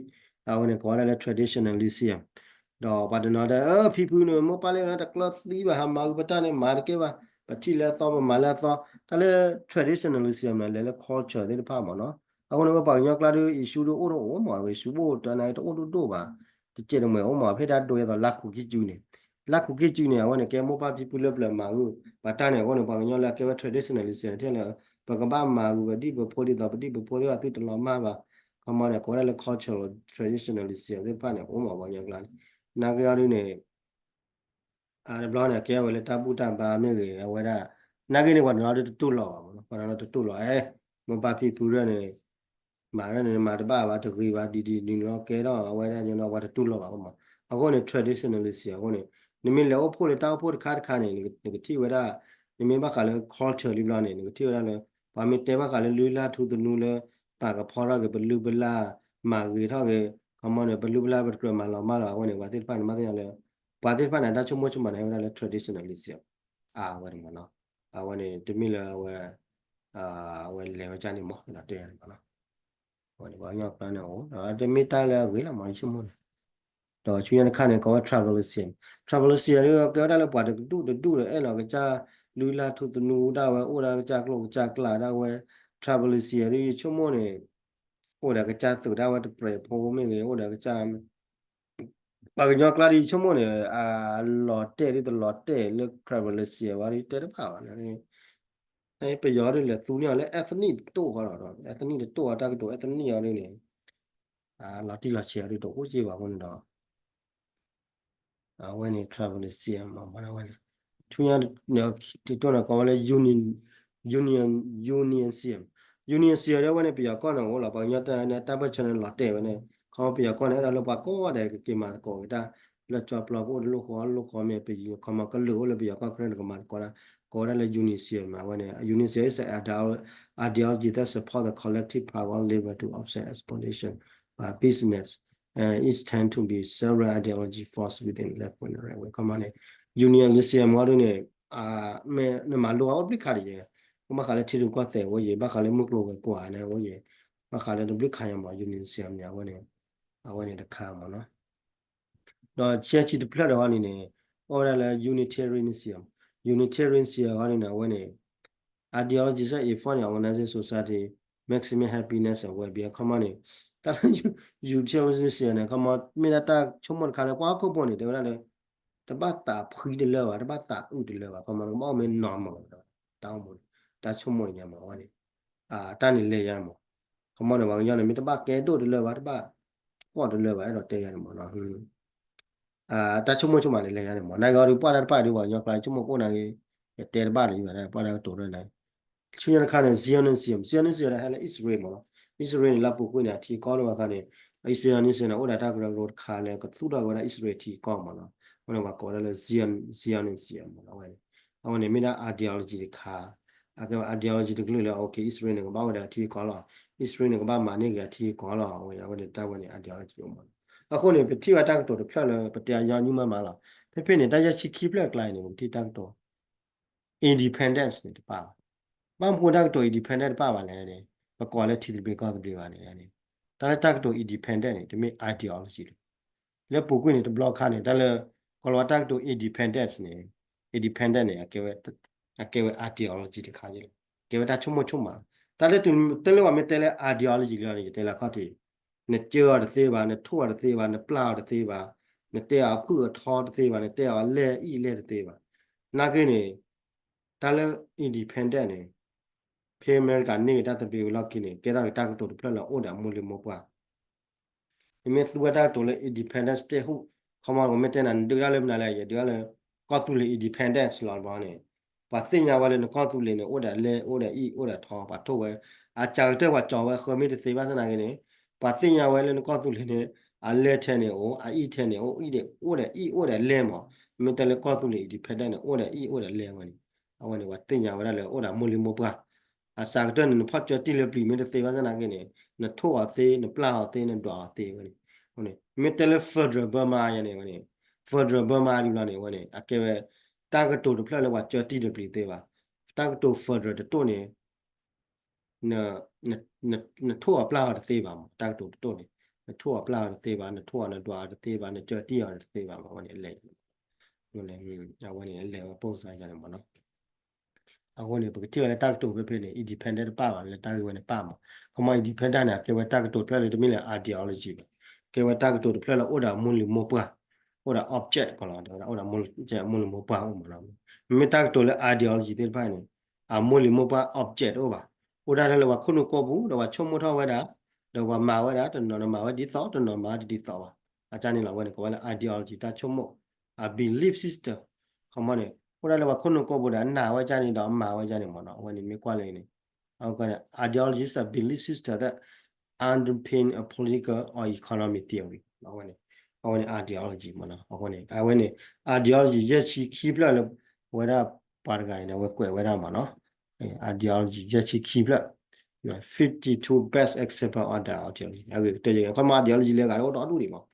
အဝဲန့ၣ် ကိးဝဲဒၣ်လၢ traditionalism ဒီးပှၤတနီၤဒုး ဖံဖုန့ၣ် မိၢ်ပၢ်လၢတကျၢၤသံဘၣ် ဟးမၤဂ့ၤပတၢ်န့ၣ် မၤတကဲဘၣ် ပထံၣ်လၢအသီ ပမၤလၢအသီ တၢ်လၢ traditionalism န့ၣ် လဲၤလၢ culture သ့ၣ်တဖၣ်မးနီၤ အဃိန့ၣ် ပှၤကညီကျါဒုး issue ဒုးအိၣ်တအိၣ်မး issue ဘိၣ်တၢ်န့ၣ် တအိၣ်ဒိၣ်ဒိၣ်ဘၣ် တကဲတမှဲၤအိၣ်မး ဖဲဒၣ်ဒိးယဲသိးလါခူးကံၢ်ကူန့ၣ် လါခူးကံၢ်ကူန့ၣ် အဝဲန့ၣ် ကဲမိၢ်ပၢ်ဖံဖုလၢပျၢၤမၤဂ့ၤ ပှၤတၢ်န့ၣ် အဃိန့ၣ် ပှၤကညီလၢအကဲဝဲ traditionalism န့ၣ် ထဲလၢ ပကဘၣ်မၤဂ့ၤပဒံၣ်ပဖိဒ်သိး ပဒံၣ်ပဖိသ့ၣ်တဖၣ်သုတလီၤမၢ်ဘၣ် ခီမီန့ၣ် ကိးဝဲဒၣ်လၢ cultural traditionalism သ့ၣ်တဖၣ်န့ၣ် အိၣ်မးပှၤကညီကျါန့ၣ် နာ်က့အီၤဒုးန့ၣ် တဘျီန့ၣ် ကဲဝဲလၢတၢ်ဘူၣ်တၢ်ဘါမ့ၢ်ဂ့ၤ အဝဲဒၣ် နာ်က့န့ၣ် ပှၤတနီၤဒုးတတူၢ်လိာ်ဘၣ်မးနီၤ ပှၤတနီၤဒုးတတူၢ်လိာ် အဲ မိၢ်ပၢ်ဖံဖုဒၣ်န့ၣ် မၤဒ်န့ၣ် မၤတဘၣ်ဘၣ် တဂ့ၤဘၣ် ဒ်ဒ်န့ၣ်လီၤ ကဲထီၣ်အဝဲဒၣ်ညီနီၤ ပှၤတတူၢ်လိာ်ဘၣ်မး. အဃိန့ၣ် traditionalism အဃိန့ၣ် နမ့ၢ်လဲၤအိၣ်ဖှိၣ်လၢတၢ်အိၣ်ဖှိၣ်တခါတခါန့ၣ် နကထံၣ်ဝဲဒၣ် နမ့ၢ်ဘၣ်ဃးလၢ culture လံဘျီန့ၣ် နကထံၣ်ဝဲဒၣ်လၢ ပှၤမ့ၢ်တဲဘၣ်ဃးလၢလုၢ်လၢ်ထူသနူလၢ ပာ်ကဖီထီၣ်က့ၤ ပလုၢ်ပလၢ် မၤဂ့ၤထီၣ်က့ၤ ခီမီန့ၣ် ပလုၢ်ပလၢ်ပတကြၢးမၤလီၤမၢ်လီၤ အဝဲန့ၣ် ပှၤသ့ၣ်တဖၣ်န့ၣ် မ့ၢ်သ့ၣ်ညါလၢ ပှၤသ့ၣ်တဖၣ်န့ၣ် တၢ်ဆိကမိၣ်ဆိကမးန့ၣ် ဟဲဝဲဒၣ်လၢ traditionalism အဝဲန့ၣ်မးနီၤ. အဝဲန့ၣ် တမ့ၢ်လၢအဝဲ အဝဲလဲၤဝဲကၢ်န့ၣ်မး ဒီးတဲန့ၣ်မးနီၤ. အဝဲန့ၣ် ပှၤကညီကျါန့ၣ်အိၣ် ဒီးတမ့ၢ်တၢ်လၢအဂ့ၤလီၤမး ယဆိကမိၣ်န့ၣ် ဒီးဆူညါတခါန့ၣ် ကိးဝဲ tribalism, tribalism ဒ်ကဲဝဲဒၣ်လၢပှၤတကဒူၣ်တဒူၣ်ဒီး အဲၣ်လီၤကစၢ်လုၢ်လၢ်ထူသနူဒၣ်ဝဲ အိၣ်ဒီးကစၢ်ကျိာ်ကစၢ်ကျၢ်ဒၣ်ဝဲ, tribalism ဒ်ယဆိကမိၣ်န့ၣ် အိၣ်ဒီးကစၢ်သုးဒၣ်ဝဲတပြဲၤဖိမ့ၢ်ဂ့ၤ အိၣ်ဒီးကစၢ် ပှၤကညီကျါဒ်ယဆိကမိၣ်န့ၣ် အလီၤတဲာ်ဒ်တလီၤတဲာ်လၢ tribalism ဝဲဒ်တဲတဘၣ်ဘၣ်န့ၣ် ပယီၤဒ်လဲၤသူန့ၢ်အီၤလၢ ethnic တတိၢ်ဃီဒီး ethnic တတိၢ်အီၤ တၢ်ကတိၤ ethnic အီၤဒ်န့ၣ် လီၤတံၢ်လီၤဆဲးအီၤဒ်တအိၣ်က့ဘၣ်အဃိန့ၣ်ဒီး အဝဲန့ၣ် tribalism မ့ၢ်ဝဲန့ၣ် ဆူညါ တတိၢ်န့ၣ် ကိးဝဲလၢ union, union, unionism, unionism ဒ်ဝဲန့ၣ် ပယီၤကီၢ်န့ၣ်အိၣ်လီၤ ပှၤကညီတၢ်န့ၣ် တၢ်ဘၢၣ်ဆၢန့ၣ်လီၤတဲာ်ဝဲန့ၣ် ခီပယီၤကီၢ်န့ၣ် အဲၣ်ဒိးလၢပှၤကိးဂၤဒဲးကက့ၤမၤသကိးက့ၤတၢ် လၢကၠီပျီကအိၣ်တလိၣ်ဃီလိၣ်ဃီမ့ၢ် ပယီၤခီမီကလုာ်အိၣ်လၢပယီၤကီၢ်ချၢန့ၣ် ကမၤသကိးတၢ် ကိးဝဲဒၣ်လၢ unionism မ့ၢ်ဝဲန့ၣ် unionism is an ideology that support the collective power lever to offset exploitation by business and it tend to be several ideology force within left wing right wing ခီမီန့ၣ် unionism မ့ၢ်ဒ်န့ၣ် မ့ၢ်နမၤလိအီၤအိၣ်တဘျုးခါဒ်ယဲ ဘၣ်ဃးလၢထံရူၢ်ကီၢ်သဲးအိၣ်ယဲ ဘၣ်ဃးလၢမုၢ်ကျိၤဝဲၤကွာ်န့ၣ်အိၣ်ယဲ ဘၣ်ဃးလၢတဘျုးခါယဲမ့ၢ် unionism န့ၣ် အဝဲန့ၣ် အဝဲန့ၣ်တခါမ့ၢ်နီၤ ဒီးဆဲဆံတဖျၢၣ်ဒီးဝဲန့ၣ်န့ၣ် အိၣ်ဝဲဒၣ်လၢ unitarianism, unitarianism ဝဲန့ၣ်န့ၣ် အဝဲန့ၣ် ideology that effort in organizing society, maximum happiness and well-being ခီမီန့ၣ် တၢ်လၢ utilitarianism န့ၣ် ခီမီ မ့ၢ်ဒၣ်တၢ်ဆိကမိၣ်တခါလၢပှၤဟီၣ်ခိၣ်ဖိန့ၣ် တဲဝဲဒၣ်လၢ တဘၣ်သးဖှံတလၢဘၣ် တဘၣ်သးအုးတလၢဘၣ် ခီမီ ကဘၣ်အိၣ်မ့ၢ် normal တၢ်အိၣ်မူ တၢ်ဆိကမိၣ်န့ၣ်မ့ၢ်ဝဲန့ၣ် တၢ်န့ၣ်လဲၤယါမး ခီမီန့ၣ် ပှၤကညီန့ၣ် မ့ၢ်တဘၣ်ကဲဒိၣ်တလၢဘၣ် တဘၣ်ဖှီၣ်တလၢဘၣ် အဲၣ်ဒိးတဲယါန့ၣ်မးနီၤ တၢ်ဆိကမိၣ်ဆိကမးန့ၣ် လဲၤယါန့ၣ်မး နာ်က့အီၤဒုး ပှၤတၢ်တဖၣ်ဒုး ပှၤကညီကျါဆိကမိၣ်ကိၣ်နာ်က့ ယတဲတဘၣ်လၢၤဘၣ် ပှၤတၢ်ကတိၤဒ်န့ၣ် ဆူညါတခါန့ၣ် Zionism, Zionism ဒီးဟဲလၢ Israel မးနီၤ Israel န့ၣ် လၢအပူၤကွံာ်န့ၣ် အထံကီၢ်လၢပှၤခါန့ၣ် Zionism န့ၣ် အိၣ်ဒီးတၢ်ကရၢကရိတခါလၢကသူၣ်ထီၣ်က့ၤဝဲဒၣ် Israel ထံကီၢ်မးနီၤ အဃိန့ၣ် ပှၤကိးဝဲဒၣ်လၢ Zion, Zionism မးနီၤ အဝဲန့ၣ် အဝဲန့ၣ်မ့ၢ်ဒၣ် ideology တခါ အကဲဝဲ ideology တကလုာ်လၢ okay Israel န့ၣ် ကဘၣ်အိၣ်ဒီးအထံအကီၢ်လီၤ Israel န့ၣ် ကဘၣ်မၤန့ၢ်က့ၤအထံအကီၢ်လီၤ အဝဲန့ၣ်တၢ်ဝဲန့ၣ် ideology မးနီၤ အဃိန့ၣ် ပထံၣ်ဝဲတၢ်ကတိၤတဖျၢၣ်လၢ ပတဲအညီနုၢ်မးမးလီၤ ဖဲဖဲန့ၣ် တၢ်ယဲၢ်ဆံခံဖျၢၣ်အကျါအံၤန့ၣ် ပထံၣ်တၢ်ကတိၤ independence န့ၣ်တပၣ်ဘၣ် ဘၣ်မနုၤတၢ်ကတိၤ independence တပၣ်ဘၣ်လဲၣ်န့ၣ် ပကိးလၢထံသဘျ့ကီၢ်သဘျ့ဘၣ်န့ၣ်န့ၣ် တၢ်လၢတၢ်ကတိၤ independence န့ၣ် တမ့ၢ် ideology လၢ လၢပူၤကွံာ်န့ၣ် တဘျီခါန့ၣ် တၢ်လၢ ကိးလီၤဝဲတၢ်ကတိၤ independence န့ၣ် independence န့ၣ် အကဲဝဲ ideology တခါန့ၣ်လီၤ ကဲဝဲတၢ်ဆိကမိၣ်ဆိကမးလီၤ တၢ်လၢတုၤ တၢ်လၢပှၤမ့ၢ်တဲလၢ ideology လီၤန့ၣ် ယတဲလၢခီၣ်ထံး နကၢအီၤတသ့ဘၣ် နထိၣ်အီၤတသ့ဘၣ် နပျၢ်အီၤတသ့ဘၣ် နတဲအီၤအဖုၣ်အထီတသ့ဘၣ် နတဲအီၤအလဲၢ်အံၣ်အလဲၢ်တသ့ဘၣ် နာ်က့န့ၣ် တၢ်လၢ independence န့ၣ် ဖဲအမဲရကၤန့ၢ်က့ၤတၢ်သဘျ့ဝံၤလီၢ်ခံန့ၣ် ကဲထီၣ်က့ၤတၢ်ကတိၤတဖျၢၣ်လၢအအိၣ်ဒီးအမိၢ်လံၤမိၢ်ပှၢ် နမ့ၢ်သူဝဲတၢ်ကတိၤလၢ independent state ဟူ ခီမီ ပမ့ၢ်တဲနၤ နဒုးတၢ်လၢမနုၤလဲၣ် ယဒုးတၢ်လၢ ကီၢ်သူလ့ၤ independence လီၤတဘျီန့ၣ် ပှၤသ့ၣ်ညါဝဲလၢနကီၢ်သူလ့ၤန့ၣ် အိၣ်ဒီးအလဲၢ် အိၣ်ဒီးအံၣ် အိၣ်ဒီးထီ ပှၤထိၣ်ဝဲ အစှၤကတၢၢ်ပှၤကၠီၤဝဲဃၢမ့ၢ်တသ့ဘၣ်ဆၣ်နာ်က့န့ၣ် ပှၤသ့ၣ်ညါဝဲလၢနကီၢ်သူလ့ၤန့ၣ် အလဲၢ်ထဲန့ၣ်အိၣ် အအံၣ်ထဲန့ၣ်အိၣ် အံၣ်ဒီး အိၣ်ဒီးအံၣ်အိၣ်ဒီးလဲၢ်မး မ့ၢ်တဲလၢကီၢ်သူလ့ၤ independent န့ၣ် အိၣ်ဒီးအံၣ်အိၣ်ဒီးလဲၢ်ဝဲန့ၣ် အဝဲန့ၣ် ပှၤသ့ၣ်ညါဝဲဒၣ်လၢအိၣ်ဒီးမိၢ်လံၤမိၢ်ပှၢ် အစှၤကတၢၢ်န့ၣ် နဖီၣ်ကၠၢတံၢ်လၢပျံၤမ့ၢ်တသ့ဘၣ်ဆၣ်နာ်က့န့ၣ် နထိၣ်အီၤသ့ နပျၢ်အီၤသ့ နဒွးအီၤသ့ဝဲန့ၣ် မ့ၢ်တဲလၢ federal Burma ယၤန့ၣ်ဝဲန့ၣ် federal Burma ဒ်ဘျီန့ၣ် ဝဲန့ၣ် အကဲဝဲ တၢ်ကတိၤတဖျၢၣ်လၢပှၤကၠၢတံၢ်လၢပျံၤသ့ဘၣ် တၢ်ကတိၤ federal တတိၢ်န့ၣ် နထိၣ်အီၤပျၢ်အီၤတသ့ဘၣ်မး တၢ်ကတိၤတတိၢ်န့ၣ် နထိၣ်အီၤပျၢ်အီၤတသ့ဘၣ် နထိၣ်အီၤနဒွးအီၤတသ့ဘၣ် နကၢတံၢ်အီၤတသ့ဘၣ်မး အဝဲန့ၣ်အလဲၢ် အဝဲန့ၣ်အလဲၢ်ဝဲပိၢ်စါယၤန့ၣ်မးနီၤ အဃိန့ၣ် ပကထံၣ်ဝဲလၢတၢ်ကတိၤဖဲဖဲန့ၣ် independent တပၣ်ဘၣ်လၢတၢ်ဂ့ၢ်ဝဲန့ၣ်ပၣ်မး ခီမီ independent န့ၣ် အကဲဝဲတၢ်ကတိၤတဖျၢၣ်လၢတမ့ၢ်လၢ ideology ဘၣ် ကဲဝဲတၢ်ကတိၤတဖျၢၣ်လၢအိၣ်ဒီးအမိၢ်လံၤမိၢ်ပှၢ် အိၣ်ဒီး object ကီးလီၤ တဲဝဲဒၣ်အိၣ်ဒီးမိၢ်လံၤမိၢ်ပှၢ်အိၣ်မးနီၤ မ့မ့ၢ်တၢ်ကတိၤလၢ ideology သ့ၣ်တဖၣ်န့ၣ် အမိၢ်လံၤမိၢ်ပှၢ် object တအိၣ်ဘၣ် အိၣ်ဒၣ်ထဲလၢပှၤခိၣ်နူာ်ကိာ်ပူၤ ဒီးပှၤဆိကမိၣ်ထီၣ်ဝဲဒၣ် ဒီးပှၤမၤဝဲဒၣ် တနီၤမၤဝဲဒ်သိး တနီၤမၤဝဲဒ်သိးဘၣ် အကၢ်န့ၣ်လီၤ အဝဲန့ၣ် ကိးဝဲလၢ ideology တၢ်ဆိကမိၣ် အ belief system ခီမီန့ၣ် အိၣ်ဒၣ်လၢပှၤခိၣ်နူာ်ကိာ်ပူၤဒီး အနာ်ဝဲကၢ်န့ၣ်ဒီး အမၤဝဲကၢ်န့ၣ်မးနီၤ အဝဲန့ၣ်မ့ၢ်ကွၢ်လၢန့ၣ် အဝဲန့ၣ် ideology is a belief system that underpin a political or economic theory အဝဲန့ၣ် အဝဲန့ၣ် ideology မ့ၢ်နီၤ အဃိန့ၣ် အဝဲန့ၣ် ideology ယဲၢ်ဆံခံဖျၢၣ်လၢ ဝဲဒၣ်ပှၤတဂၤအံၤန့ၣ် အဝဲကွဲးဝဲဒၣ်မ့ၢ်နီၤ ideology ယဲၢ်ဆံခံဖျၢၣ် fifty-two best example of the ideology အဂ့ၢ်ကတၢၢ်ယဲၢ် ခီမ့ၢ် ideology လၢအဂၤတအိၣ်ဒီဒူၣ်ဒံးမ့ၢ်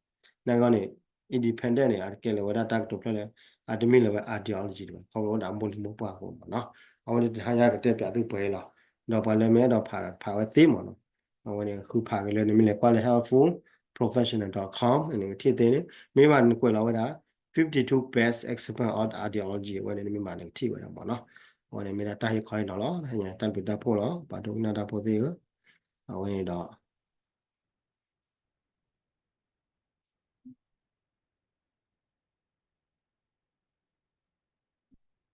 နာ်က့န့ၣ် independent န့ၣ် အတကဲလၢၤဝဲဒၣ်တၢ်ကတိၤဖျၢၣ်လၢ အတမ့ၢ်လၢၤဝဲ ideology တဘၣ် ခီဖျိအိၣ်ဒီးအမိၢ်လံၤမိၢ်ပှၢ်အဃိမ့ၢ်နီၤ အဝဲန့ၣ်တဟါညါကတဲပၠးသုပှဲၤလီၤ ဒီးပှၤလၢမ့ၢ်အဲၣ်ဒိးဖးဒီးဖးဝဲသ့မ့ၢ်နီၤ အဝဲန့ၣ်ဃုဖးက့ၤလၢနမ့ၢ်လဲၤကွၢ်လၢ helpful professional dot com န့ၣ် နကထံၣ်သ့န့ၣ် မ့ၢ်ဘၣ်နကွဲးလီၤဝဲဒၣ် fifty-two best example of ideology အဝဲန့ၣ် နမ့ၢ်ဘၣ်နကထံၣ်ဝဲဒၣ်မ့ၢ်နီၤ အဝဲန့ၣ်မ့ၢ်ဒၣ်တၢ်ဟ့ၣ်ခီဟ့ၣ်နီၤလီၤ တၢ်ဘျုးတၢ်ဖှိၣ်လီၤ ပှၤဒိကနၣ်တၢ်ဖိသ့ၣ်ဧၢ အဝဲန့ၣ်ဒီး